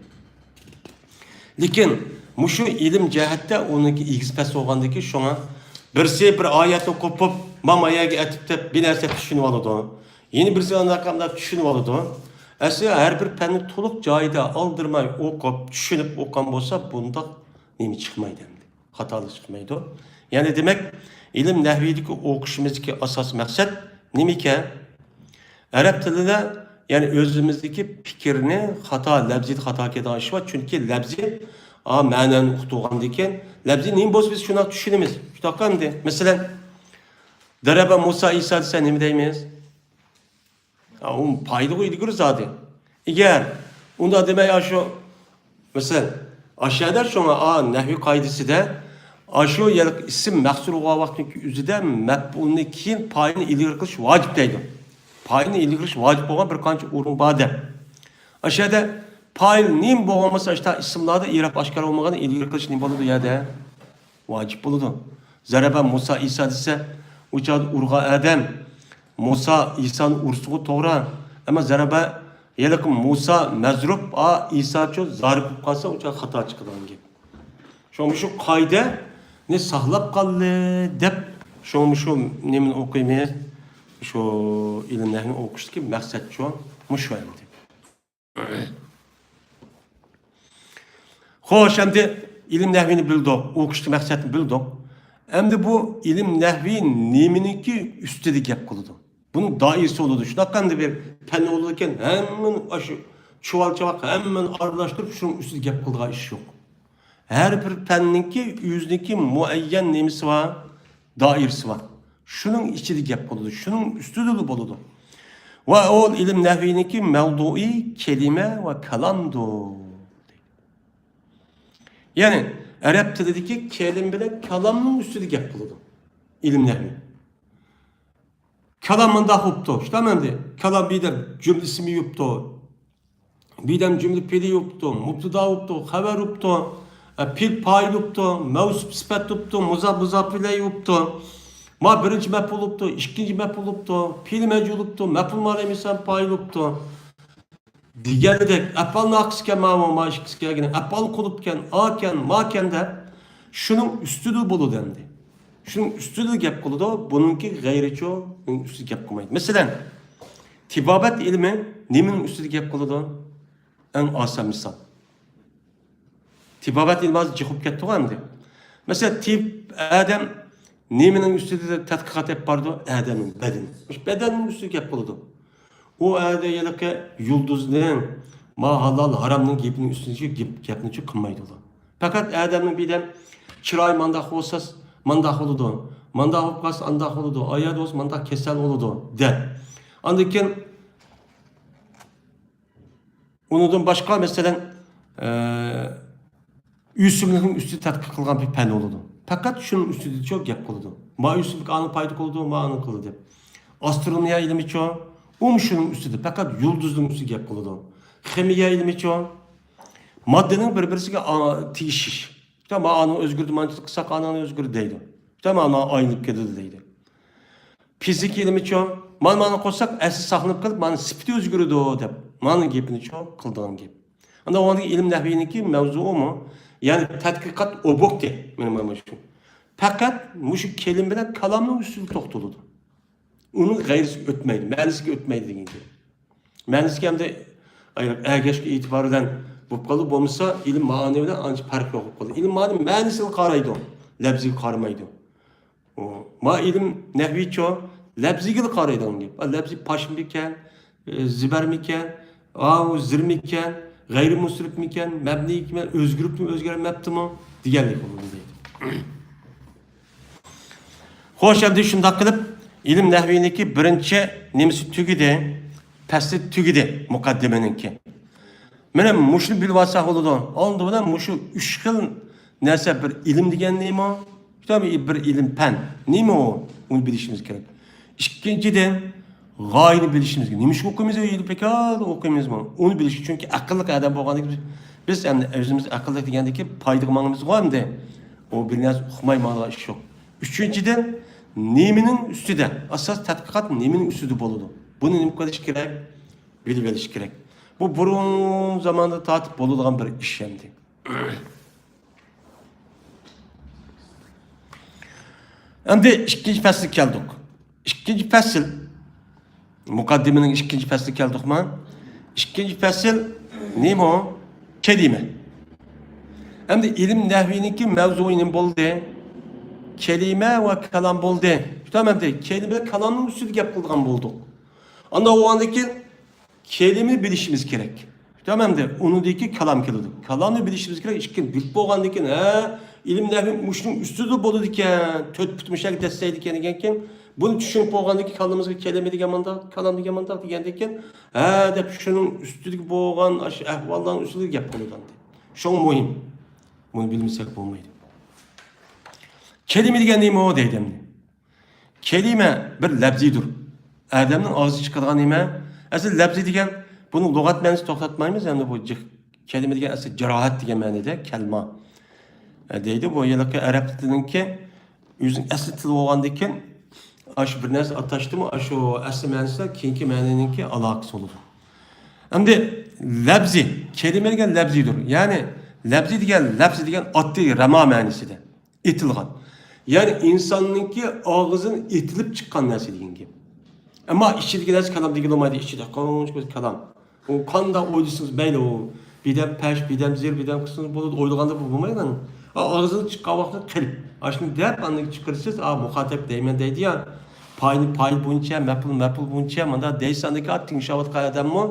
لېكىن مۇشۇ ئىلىم جەھەتتە ئۇنىڭكى ئېگىز پەس بولغاندىكىن، شۇڭا بىرسى بىر ئايەتنى قوپۇپ، ماما يەرگە ئەتىپ دەپ، بىر نەرسە چۈشىنىۋالىدۇ. يەنە بىرسى ئانداق ئانداق چۈشىنىۋالىدۇ. ئەسلى ھەر بىر پەننى تولۇق جايىدا ئالدىرىماي ئوقۇپ، چۈشىنىپ ئوقۇغان بولسا، بۇنداق نېمە چىقمايدۇ ئەمدى. خاتالىق چىقمايدۇ. يەنى دېمەك، ئىلىم نەھۋىدىكى ئوقۇشىمىزدىكى ئاساسىي مەقسەت نېمىكەن؟ ئەرەب تىلىدا، يەنى ئۆزىمىزدىكى پىكىرنى خاتا، لەپزىدە خاتا كېلىدىغان ئىش بار. چۈنكى لەپزى، ئا، مەنىنى ئۇقتۇرغاندىن كېيىن، لەپزى نېمە بولسا بىز شۇنداق چۈشىنىمىز. شۇنداققۇ ئەمدى؟ مەسىلەن، دەرەبە مۇسا ئىسا دېسە نېمە دەيمىز؟ ئا، ئۇ پائىلغا ئىلگىرى زادى. ئەگەر ئۇنداق دېمەي، ئاشۇ مەسىلەن، ئاشۇ يەردە شۇڭا، ئا، نەھۋىي قائىدىسىدە ئاشۇ يەرلىك ئىسىم مەھسۇر بولغان ۋاقىتنىڭ ئۆزىدە مەپئۇلنى كېيىن پائىلنى ئىلگىرى قىلىش ۋاجىپ دەيدۇ. پائىلنى ئىلگىرى قىلىش ۋاجىپ بولغان بىر قانچە ئورۇن بار دەپ. ئاشۇ يەردە پائىل نېمە بولغان بولسا، ئاشۇ ئىسىملاردا ئېرىپ ئاشكارا بولمىغان ئىلگىرى قىلىش نېمە بولىدۇ يەردە؟ ۋاجىپ بولىدۇ. زەرەبە مۇسا ئىسا دېسە، ئۇ چاغدا ئۇرغان ئادەم مۇسا ئىسانى ئۇرسىغۇ توغرا. ئەمما زەرەبە ھېلىقى مۇسا مەزرۇپ، ئا، ئىساچۇ زارىپ بولۇپ قالسا، ئۇ چاغدا خاتا چىقىدىغان گەپ. شۇڭا مۇشۇ قائىدىنى ساقلاپ قالدى دەپ، شۇڭا مۇشۇ نېمىنى ئوقۇيمىز؟ شۇ ئىلىم نەھۋىنى ئوقۇشتىكى مەقسەت شۇ، مۇشۇ ئەمدى. خوش، ئەمدى ئىلىم نەھۋىنى بىلدۇق، ئوقۇشتىكى مەقسەتنى بىلدۇق. ئەمدى بۇ ئىلىم نەھۋى نېمىنىڭكى ئۈستىدە گەپ قىلىدۇ؟ بۇنىڭ دائىرىسى بولىدۇ. شۇنداق ئەمدى بىر پەن بولىدىكەن، ھەممىنى ئاشۇ چۇۋال چاۋاق ھەممىنى ئارىلاشتۇرۇپ، شۇنىڭ ئۈستىدە گەپ قىلىدىغان ئىش يوق. ھەر بىر پەننىڭكى ئۆزىنىڭكى مۇئەييەن نېمىسى بار، دائىرىسى بار. شۇنىڭ ئىچىدە گەپ قىلىدۇ، شۇنىڭ ئۈستىدىلا بولىدۇ. ۋە ئۇ ئىلىم نەھۋىنىڭكى مەۋزۇئى كەلىمە ۋە كالامدۇر. يەنى ئەرەب تىلىدىكى كەلىمە بىلەن كالامنىڭ ئۈستىدە گەپ قىلىدۇ ئىلىم نەھۋى. كالام مۇنداق بوپتۇ، شۇنداقمۇ ئەمدى؟ كالام بىردەم جۈملە ئىسمى بوپتۇ. بىردەم جۈملە پېئىلى بوپتۇ، مۇبتىدا بوپتۇ، خەۋەر بوپتۇ، ئە، پېئىل پائىل بوپتۇ، مەۋسۇپ سۈپەت بوپتۇ، مۇزاپ، مۇزاپ ئىلەيھى بوپتۇ. ما بىرىنچى مەپئۇل بوپتۇ، ئىككىنچى مەپئۇل بوپتۇ، پېئىلى مەجھۇل بوپتۇ، مەپئۇل مۇئەللەق ئىسىم پائىل بوپتۇ. دېگەندەك، ئەپئال ناقىسكەن ماۋۇ، ما ئىككىسى كەلگىنى، ئەپئال قۇلۇپكەن، ئاكەن، ماكەن دەپ، شۇنىڭ ئۈستىدە بولىدۇ ئەمدى. شۇنىڭ ئۈستىدە گەپ قىلىدۇ، بۇنىڭكى غەيرىچۇ، بۇنىڭ ئۈستىدە گەپ قىلمايدۇ. مەسىلەن، تېبابەت ئىلمى نېمىنىڭ ئۈستىدە گەپ قىلىدۇ؟ ئەڭ ئاسان مىسال. تېبابەت ئىلمى ھازىر جىق بولۇپ كەتتىغۇ ئەمدى. مەسىلەن، تېب-، ئادەم نېمىنىڭ ئۈستىدە تەتقىقات ئېلىپ بارىدۇ؟ ئادەمنىڭ بەدىنى. مۇشۇ بەدەننىڭ ئۈستىدە گەپ قىلىدۇ. ئۇ ئادەم ھېلىقى يۇلدۇزنىڭ، ما ھالال ھارامنىڭ گېپىنىڭ ئۈستىدە گەپ، گەپنىچۇ قىلمايدۇ. پەقەت ئادەمنىڭ بىردەم چىرايى مانداق بولسا، مانداق بولىدۇ. مانداق بولۇپ قالسا، ئانداق بولىدۇ. ئاياغ بولسا، مانداق كېسەل بولىدۇ، دەپ. ئاندىن كېيىن ئۇنىڭدىن باشقا، مەسىلەن، ئە، ئۆسۈملۈكنىڭ ئۈستىدە تەتقىق قىلغان بىر پەن بولىدۇ. پەقەت شۇنىڭ ئۈستىدىچۇ گەپ قىلىدۇ. ما ئۆسۈملۈك ئانى پايدا قىلىدۇ، ما ئانى قىلىدۇ دەپ. ئاسترونومىيە ئىلمىچۇ، ئۇمۇ شۇنىڭ ئۈستىدە، پەقەت يۇلدۇزنىڭ ئۈستىدە گەپ قىلىدۇ. خىمىيە ئىلمىچۇ، ماددىنىڭ بىر-بىرسىگە، ئا، تېگىشىش. ما ئانى ئۆزگىرىدۇ، مانچىلىك قىلساق ئانى ئۆزگىرىدۇ دەيدۇ. ما ئايلىنىپ كېتىدۇ دەيدۇ. فىزىكا ئىلمىچۇ، مانا، مانا قوشساق ئەسلى ساقلىنىپ قېلىپ، مانا سۈپىتى ئۆزگىرىدۇ دەپ، مانا گېپىنىچۇ قىلىدىغان گەپ. ئاندىن ئۇنىڭ ئىلىم نەھۋىنىڭكى مەۋزۇمۇ، يەنى تەتقىقات ئوبيېكتى، مانا، مانا شۇ. پەقەت مۇشۇ كەلىمە بىلەن كالامنىڭ ئۈستىدە توختىلىدۇ. ئۇنىڭ غەيرىسىگە ئۆتمەيدۇ، مەنىسىگە ئۆتمەيدۇ دېگەن گەپ. مەنىسىگە ئەمدى ئەگەشكە ئېتىبار بىلەن بولۇپ قالىدۇ، بولمىسا ئىلىم مائانى بىلەن ئانچە پەرق يوق بولۇپ قالىدۇ. ئىلىم مائانى مەنىسىگە قارايدۇ، لەپزىگە قارىمايدۇ. ئۇ، ما ئىلىم نەھۋىچۇ، لەپزىگىلا قارايدىغان گەپ. ئا، لەپزى پاشمىكەن، ئە، زىبەرمىكەن، ئاۋۇ زىرمىكەن، غەيرىي مۇنسەرىپمىكەن، مەبنىيكەن، ئۆزگىرىپمۇ ئۆزگەرمەپتىمۇ دېگەنلىك بولىدۇ دەيدۇ. خوش، ئەمدى شۇنداق قىلىپ، ئىلىم نەھۋىنىڭكى بىرىنچى نېمىسى تۈگىدى، پەسلى تۈگىدى، مۇقەددىمىنىڭكى. مانا مۇشۇنى بىلىۋالساق بولىدۇ. ئالدى بىلەن مۇشۇ ئۈچ خىل نەرسە، بىر ئىلىم دېگەن نېمە؟ بىر ئىلىم پەن. نېمە ئۇ؟ ئۇنى بىلىشىمىز كېرەك. ئىككىنچىدىن، غايىنى بىلىشىمىز كېرەك. نېمە ئۈچۈن ئوقۇيمىز، ئۆيدە بىكار ئوقۇيمىزمۇ؟ ئۇنى بىلىش، چۈنكى ئەقىللىق ئادەم بولغاندىكىن، بىز ئەمدى ئۆزىمىز ئەقىللىق دېگەندىكىن پايدىغا ماڭىمىزغۇ ئەمدى. ئۇ بىر نەرسە ئۇقماي ماڭىدىغان ئىش يوق. ئۈچىنچىدىن، نېمىنىڭ ئۈستىدە؟ ئاساس تەتقىقات نېمىنىڭ ئۈستىدە بولىدۇ؟ بۇنى نېمە قىلىش كېرەك؟ بىلىۋېلىش كېرەك. بۇ بۇرۇن زاماندا تارتىپ بولىدىغان بىر ئىش ئەمدى. ئەمدى ئىككىنچى پەسىلگە كەلدۇق. ئىككىنچى پەسىل، مۇقەددىمىنىڭ ئىككىنچى پەسلىگە كەلدۇقما؟ ئىككىنچى پەسىل نېمە ئۇ؟ كەلىمە. ئەمدى ئىلىم نەھۋىنىڭكى مەۋزۇيى نېمە بولدى؟ كەلىمە ۋە كالام بولدى. تامام ئەمدى كەلىمە كالامنىڭ ئۈستىدە گەپ قىلىدىغان بولدۇق. ئاندىن بولغاندىن كېيىن كەلىمىنى بىلىشىمىز كېرەك. تامام ئەمدى ئۇنىڭدىكى كالام كېلىدۇ. كالامنى بىلىشىمىز كېرەك. ئىككىنى بىلىپ بولغاندىن كېيىن، ھە، ئىلىم نەھۋى مۇشۇنىڭ ئۈستىدە بولىدىكەن، تۆت پۇت مۇشەگە دەسسەيدىكەن دېگەن كېيىن، بۇنى چۈشىنىپ بولغاندىن كېيىن، كاللىمىزغا كەلىمە دېگەن مانداق، كالام دېگەن مانداق دېگەندىن كېيىن، ھە دەپ شۇنىڭ ئۈستىدىكى بولغان ئاشۇ ئەھۋاللارنىڭ ئۈستىدە گەپ قىلىدۇ ئەمدى. شۇڭا مۇھىم. بۇنى بىلمىسەك بولمايدۇ. كەلىمە دېگەن نېمە ئۇ دەيدۇ ئەمدى. كەلىمە بىر لەپزىدۇر. ئادەمنىڭ ئاغزىدىن چىقىدىغان نېمە؟ ئەسلى لەپزى دېگەن، بۇنىڭ لۇغەت مەنىسىنى توختاتمايمىز، ئەمدى بۇ جىق-، كەلىمە دېگەن ئەسلى جاراھەت دېگەن مەنىدە، كەلما. ئە، دەيدۇ، بۇ ھېلىقى ئەرەب تىلىنىڭكى ئۆزىنىڭ ئەسلى تىلى بولغاندىكىن، ئاشۇ بىر نەرسە ئاتاشتىمۇ، ئاشۇ ئەسلى مەنىسى كېيىنكى مەنىنىڭكى ئالاقىسى بولىدۇ. ئەمدى لەپزى، كەلىمە دېگەن لەپزىدۇر. يەنى لەپزى دېگەن، لەپزى دېگەن ئاتتى رەما مەنىسىدە. ئېتىلغان. يەنى ئىنساننىڭكى ئاغزىدىن ئېتىلىپ چىققان نەرسە دېگەن گەپ. ئەمما ئىچىدىكى نەرسە كالام دېگىلى بولمايدۇ، ئىچىدە قونچ كالام. ئۇ قانداق ئويلىسىڭىز مەيلى، ئۇ بىدەم پەش، بىدەم زىر، بىدەم قىلسىڭىز بولىدۇ، ئويلىغاندا بۇ بولمايدۇ. ئا، ئاغزىدىن چىققان ۋاقىتتا قىل. ئاشۇنى دەپ ئاندىن چىقىرىسىز، ئا، مۇخاتەپ دەيمەن دەيدۇ يا. پاينى پايل بويىچە، مەپئۇل مەپئۇل بويىچە، مانا دەيسەن ئاندىكى تىڭشاۋاتقان ئادەممۇ،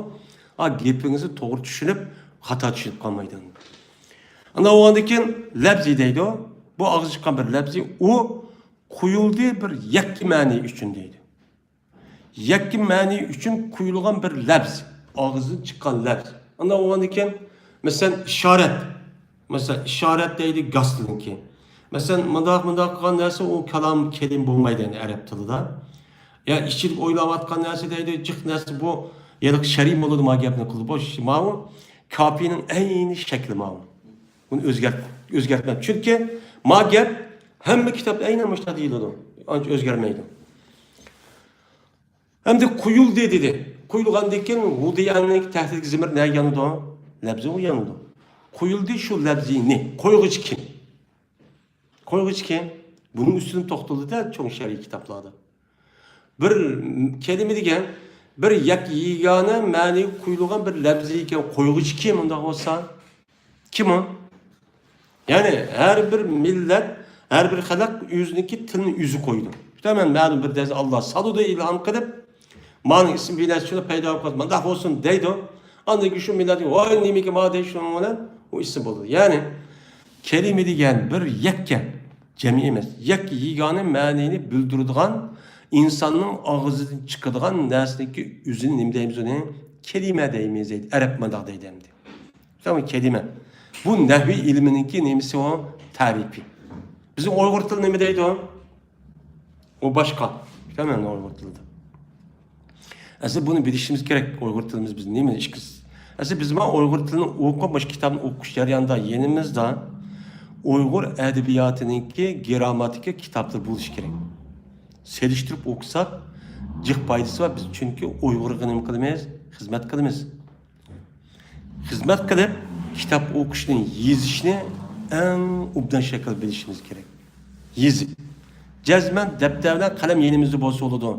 ئا، گېپىڭىزنى توغرا چۈشىنىپ، خاتا چۈشىنىپ قالمايدۇ. ئاندىن بولغاندىن كېيىن لەپزى دەيدۇ. بۇ ئاغزىدىن چىققان بىر لەپزى، ئۇ قويۇلدى بىر يەككە مەنى ئۈچۈن دەيدۇ. يەككە مەنى ئۈچۈن قويۇلغان بىر لەپز، ئاغزىدىن چىققان لەپز. ئاندىن بولغاندىن كېيىن، مەسىلەن، ئىشارەت. مەسىلەن، ئىشارەت دەيدۇ گاس تىلىنىڭكى. مەسىلەن، مۇنداق، مۇنداق قىلغان نەرسە ئۇ كالام، كەلىمە بولمايدۇ، يەنى ئەرەب تىلىدا. يا ئىچىدە ئويلاۋاتقان نەرسە دەيدۇ، جىق نەرسە بۇ، ھېلىقى شەرئىي موللىدا ما گەپنى قىلدى. بۇ ش-، ماۋۇ كاپىنىڭ ئەينى شەكلى ماۋۇ. بۇنى ئۆزگەرت-، ئۆزگەرتمەڭ. چۈنكى ما گەپ ھەممە كىتابتا ئەينەن مۇشۇنداق دېيىلىدۇ. ئانچە ئۆزگەرمەيدۇ. ئەمدى قويۇلدى دېدى. قويۇلغاندىن كېيىن ۋۇدىئەنىڭ تەھتىدىكى زېمىر نەگە يانىدۇ؟ لەپزىغا يانىدۇ. قويۇلدى شۇ لەپزىنى. قويغۇچى كىم؟ قويغۇچى كىم؟ بۇنىڭ ئۈستىدىن توختىلىدۇ-دە چوڭ شەرئىي كىتابلاردا. بىر كەلىمە دېگەن بىر يەك-، يېگانە مەنىگە قويۇلغان بىر لەپزى ئىكەن، قويغۇچى كىم ئۇنداق بولسا؟ كىم ئۇ؟ يەنى ھەر بىر مىللەت، ھەر بىر خەلق ئۆزىنىڭكى تىلىنى ئۆزى قويىدۇ. مەسىلەن، مەلۇم بىر دەرسە ئاللا سالىدۇ، ئىلھام قىلىپ، مانىڭ ئىسمى بىر نەرسە شۇنداق پەيدا بولۇپ قالسا، مانداق بولسۇن دەيدۇ. ئاندىن كېيىن شۇ مىللەت، ۋاي، نېمىكى بار دەيدۇ، شۇنىڭ بىلەن ئۇ ئىسىم بولىدۇ. يەنى كەلىمە دېگەن بىر يەككە، جەمئىي ئەمەس، يەككە يېگانە مەنىنى بىلدۈرىدىغان، ئىنساننىڭ ئاغزىدىن چىقىدىغان نەرسىنىڭكى ئۆزىنى نېمە دەيمىز ئۇنى؟ كەلىمە دەيمىز دەيدۇ. ئەرەب مانداق دەيدۇ ئەمدى. تامام كەلىمە. بۇ نەھۋى ئىلمىنىڭكى نېمىسى ئۇ؟ تەرىپى. بىزنىڭ ئۇيغۇر تىلى نېمە دەيدۇ؟ ئۇ باشقا. تامام ئۇيغۇر تىلىدا. ئەسلى بۇنى بىلىشىمىز كېرەك، ئۇيغۇر تىلىمىز بىز نېمە ئىش قىلسا. ئەسلى بىز مانا ئۇيغۇر تىلىنى ئوقۇپ، مۇشۇ كىتابنى ئوقۇش جەريانىدا يېنىمىزدا ئۇيغۇر ئەدەبىياتىنىڭكى گرامماتىكا كىتابلىرى بولۇشى كېرەك. سېلىشتۇرۇپ ئوقۇساق، جىق پايدىسى بار. بىز چۈنكى ئۇيغۇرغا نېمە قىلىمىز؟ خىزمەت قىلىمىز. خىزمەت قىلىپ، كىتاب ئوقۇشنى، يېزىشنى ئەڭ ئوبدان شەكىلدە بىلىشىمىز كېرەك. يېزىپ. جەزمەن دەپتەر بىلەن قەلەم يېنىمىزدا بولسا بولىدۇ.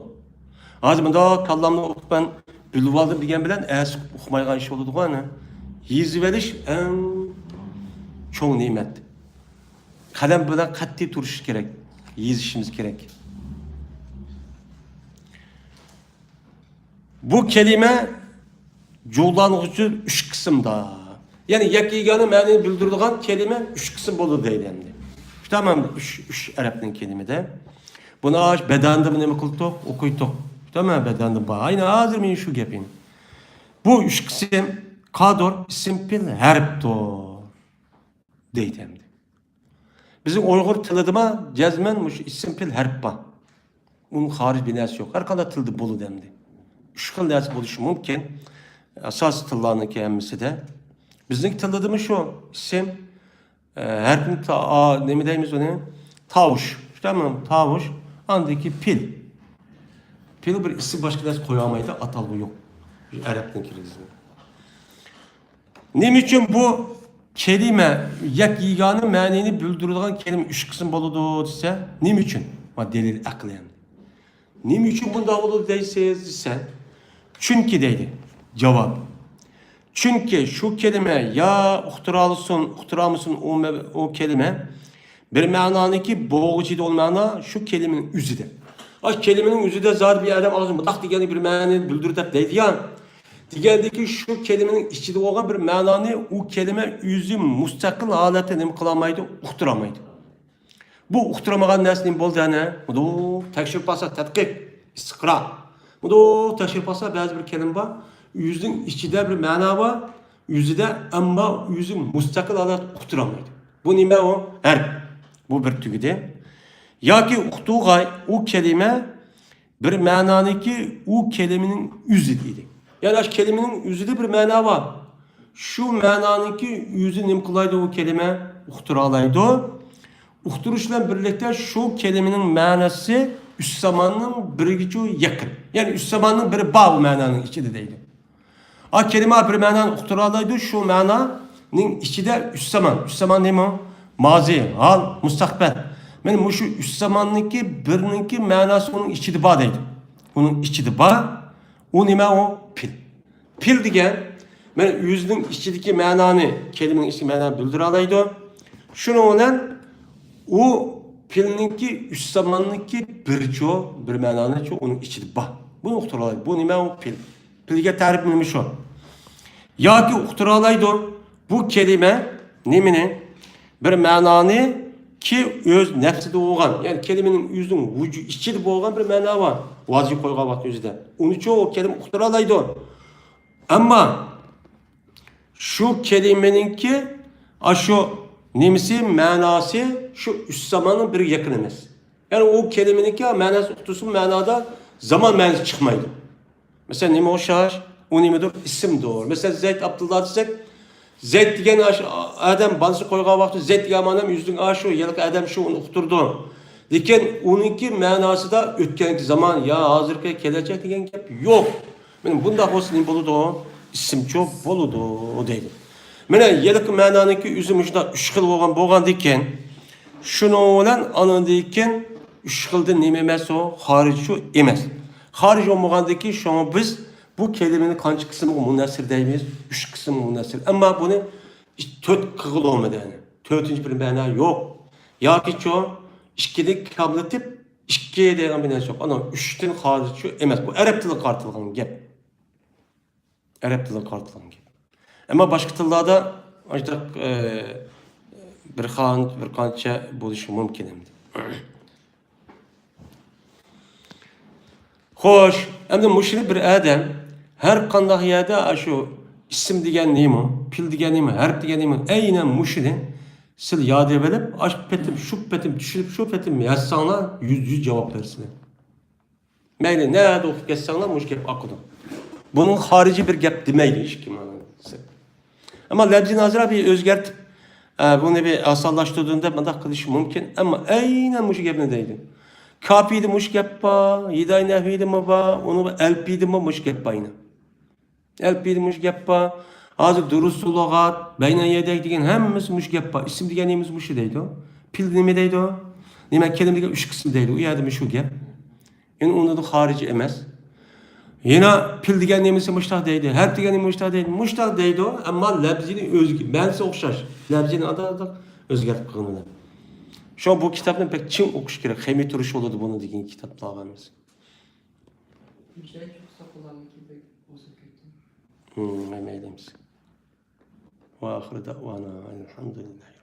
ھازىر مۇنداق كاللامنى ئوقۇپ مەن بىلىۋالدىم دېگەن بىلەن ئەتىسى ئۇقمايدىغان ئىش بولىدىغۇ ئەنە. يېزىۋېلىش ئەڭ چوڭ نېمەت. قەلەم بىلەن قەتئىي تۇرۇشىمىز كېرەك. يېزىشىمىز كېرەك. بۇ كەلىمە جۇغلانغۇچى ئۈچ قىسىمدا. يەنى يەككە يېگانە مەنىنى بىلدۈرىدىغان كەلىمە ئۈچ قىسىم بولىدۇ دەيدۇ ئەمدى. تامام ئۈچ، ئۈچ ئەرەبنىڭ كەلىمىدە. بۇنى ئاش بەدەندە نېمە قىلدۇق؟ ئوقۇيتتۇق. تامام بەدەندە بار. ئاينى ھازىر مېنىڭ شۇ گېپىم. بۇ ئۈچ قىسىم قادۇر، ئىسىم پېئىل، ھەرپتۇر دەيدۇ ئەمدى. بىزنىڭ ئۇيغۇر تىلىدىمۇ جەزمەن مۇشۇ ئىسىم پېئىل ھەرپ بار. ئۇنىڭ خارىجىي بىر نەرسە يوق. ھەر قانداق تىلدا بولىدۇ ئەمدى. ئۈچ خىل نەرسە بولۇشى مۇمكىن. ئاساسىي تىللارنىڭكى ھەممىسىدە. بىزنىڭكى تىلدىمۇ شۇ. ئىسىم، ئە، ھەرپنى تا-، ئا، نېمە دەيمىز ئۇنى؟ تاۋۇش. شۇنداقمۇ؟ تاۋۇش. ئاندىن كېيىن پىل. پىل بىر ئىسىم باشقا نەرسە قويالمايدۇ، ئاتالغۇ يوق. ئەرەبنىڭكى. نېمە ئۈچۈن بۇ كەلىمە يەك يېگانە مەنىنى بىلدۈرىدىغان كەلىمە ئۈچ قىسىم بولىدۇ دېسە، نېمە ئۈچۈن؟ ما دەلىل ئەقلىي. نېمە ئۈچۈن بۇنداق بولىدۇ دەيسىز دېسە، چۈنكى دەيدۇ. جاۋاب. چۈنكى شۇ كەلىمە يا ئۇقتۇرالىسۇن، ئۇقتۇرالمىسۇن، ئۇ مە-، ئۇ كەلىمە بىر مەنانىڭكى بولغۇچى ئىدى، ئۇ مەنا شۇ كەلىمىنىڭ ئۆزىدە. ئاشۇ كەلىمىنىڭ ئۆزىدە زادى بىر ئادەم ئاغزىدىن مۇنداق دېگەندە بىر مەنىنى بىلدۈر دەپ دەيدۇ يا. دېگەندىكى شۇ كەلىمىنىڭ ئىچىدە بولغان بىر مەنانى ئۇ كەلىمە ئۆزى مۇستەقىل ھالەتتە نېمە قىلالمايدۇ؟ ئۇقتۇرالمايدۇ. بۇ ئۇقتۇرالمىغان نەرسە نېمە بولدى ئەنە؟ مۇنداق تەكشۈرۈپ باقسا، تەتقىق، ئىستىقرا. مۇنداق تەكشۈرۈپ باقسا، بەزى بىر كەلىمە بار، ئۆزىنىڭ ئىچىدە بىر مەنا بار، ئۆزىدە، ئەمما ئۆزى مۇستەقىل ھالەتتە ئۇقتۇرالمايدۇ. بۇ نېمە ئۇ؟ ھەرپ. بۇ بىر تۈگىدى. ياكى ئۇقتۇرغاي ئۇ كەلىمە بىر مەنانىڭكى ئۇ كەلىمىنىڭ ئۆزى دېدى. يەنى ئاشۇ كەلىمىنىڭ ئۆزىدە بىر مەنا بار. شۇ مەنانىڭكى ئۆزى نېمە قىلايدۇ ئۇ كەلىمە؟ ئۇقتۇرالايدۇ. ئۇقتۇرۇش بىلەن بىرلىكتە شۇ كەلىمىنىڭ مەنىسى ئۈچ زاماننىڭ بىرىگىچۇ يېقىن. يەنى ئۈچ زاماننىڭ بىرى بار ئۇ مەنانىڭ ئىچىدە دەيدۇ. ئا، كەلىمە بىر مەنانى ئۇقتۇرالايدۇ، شۇ مەنانىڭ ئىچىدە ئۈچ زامان. ئۈچ زامان نېمە؟ مازى، ھال، مۇستەقبەل. مانا مۇشۇ ئۈچ زاماننىڭكى بىرىنىڭكى مەناسى ئۇنىڭ ئىچىدە بار دەيدۇ. ئۇنىڭ ئىچىدە بار. ئۇ نېمە ئۇ؟ پېئىل. پېئىل دېگەن، مانا ئۆزىنىڭ ئىچىدىكى مەنانى، كەلىمىنىڭ ئىچىدىكى مەنانى بىلدۈرەلەيدۇ. شۇنىڭ بىلەن ئۇ پېئىلنىڭكى ئۈچ زاماننىڭكى بىرىچۇ، بىر مەنانىچۇ ئۇنىڭ ئىچىدە بار. بۇنى ئۇقتۇرالايدۇ. بۇ نېمە ئۇ؟ پېئىل. پېئىلگە تەرىپ نېمە شۇ؟ ياكى ئۇقتۇرالايدۇ. بۇ كەلىمە نېمىنى؟ بىر مەنانى كى ئۆز نەپسىدە بولغان، يەنى كەلىمىنىڭ ئۆزىنىڭ ۋۇجۇ-، ئىچىدە بولغان بىر مەنا بار. ۋاجىب قويغان ۋاقىت ئۆزىدە. ئۇنىچۇ ئۇ كەلىمە ئۇقتۇرالايدۇ. ئەمما شۇ كەلىمىنىڭكى ئاشۇ نېمىسى، مەناسى شۇ ئۈچ زاماننىڭ بىرىگە يېقىن ئەمەس. يەنى ئۇ كەلىمىنىڭكى مەناسى ئۇقتۇرسىمۇ مەنادا زامان مەنىسى چىقمايدۇ. مەسىلەن، نېمە ئوخشاش؟ ئۇ نېمىدۇر؟ ئىسىمدۇر. مەسىلەن، زەيد ئابدۇللا دېسەك، زەيد دېگەن ئاش-، ئادەم بالىسى قويغان ۋاقتى زەيد دېگەن مانا ئۆزىنىڭ ئاشۇ، ھېلىقى ئادەم شۇ، ئۇنى ئۇقتۇرىدۇ. لېكىن ئۇنىڭكى مەناسىدا ئۆتكەنكى زامان يا ھازىرقى كېلەچەك دېگەن گەپ يوق. مانا بۇنداق بولسا نېمە بولىدۇ؟ ئىسىمچۇ بولىدۇ دەيدۇ. مانا ھېلىقى مەنانىڭكى ئۆزى مۇشۇنداق ئۈچ خىل بولغان بولغاندىكىن، شۇنىڭ بىلەن ئانىڭدىن كېيىن ئۈچ خىلدىن نېمە ئەمەس ئۇ؟ خارىجچۇ ئەمەس. خارىج بولمىغاندىكىن شۇڭا بىز بۇ كەلىمىنى قانچە قىسىمغا مۇنھەسسىر دەيمىز؟ ئۈچ قىسىمغا مۇنھەسسىر. ئەمما بۇنى تۆت قىلغىلى بولمىدى. يەنى تۆتىنچى بىر مەنا يوق. ياكىچۇ ئىككىنى كاملىتىپ، ئىككى دەيدىغان بىر نەرسە يوق. ئانا ئۈچتىن خارىجچۇ ئەمەس. بۇ ئەرەب تىلىغا قارىتىلغان گەپ. ئەرەب تىلىغا قارىتىلغان گەپ. ئەمما باشقا تىللاردا ئاشۇنداق، ئە، بىر قان-، بىر قانچە بولۇشى مۇمكىن ئەمدى. خوش، ئەمدى مۇشۇنى بىر ئادەم ھەر قانداق يەردە ئاشۇ ئىسىم دېگەن نېمە، پېئىل دېگەن نېمە، ھەرپ دېگەن نېمە، ئەينەن مۇشۇنى سىلەر ياد ئېلىپ، ئاشۇ پېتىم، شۇ پېتىم چۈشىنىپ، شۇ پېتىم يازساڭلار، يۈزدە يۈز جاۋاب بېرىسىلەر. مەيلى، نەدە ئوقۇپ كەتسەڭلار، مۇشۇ گەپ ئاقىدۇ. بۇنىڭ خارىجىي بىر گەپ دېمەيدۇ ھېچكىم. ئەمما لەپزىنى ئازراق بىر ئۆزگەرتىپ، ئە، بۇنى بىر ئاسانلاشتۇردۇم دەپ مۇنداق قىلىشى مۇمكىن. ئەمما ئەينەن مۇشۇ گەپنى دەيدۇ. كاپىدا مۇشۇ گەپ بار، ھىدايە نەھۋىدىمۇ بار، ئۇنىڭ ئەلپىدىمۇ مۇشۇ گەپ بار يەنە. ئەلپىدە مۇشۇ گەپ بار. ھازىر دۇرۇس لۇغات، بەينە يەدەي دېگەن ھەممىسى مۇشۇ گەپ بار. ئىسىم دېگەن نېمىسى مۇشۇ دەيدۇ. پېئىل نېمە دەيدۇ؟ نېمە، كەلىمە دېگەن ئۈچ قىسىم دەيدۇ. ئۇ يەردە مۇشۇ گەپ. يەنى ئۇنىڭدىن خارىجىي ئەمەس. يەنە پېئىل دېگەن نېمىسى مۇشۇنداق دەيدۇ. ھەرپ دېگەن نېمە مۇشۇنداق دەيدۇ. مۇشۇنداق دەيدۇ، ئەمما لەپزىنى ئۆزگە-، مەنىسى ئوخشاش. لەپزىنى ئانداق ئۆزگەرتىپ قىلغىنى. شۇڭا بۇ كىتابنى بەك چىڭ ئوقۇش كېرەك. خېمىي تۇرۇش بولىدۇ بۇنى دېگەن كىتابلارغا ئەمەس. مەيلىمىز. وآخر دعوانا أن الحمد لله.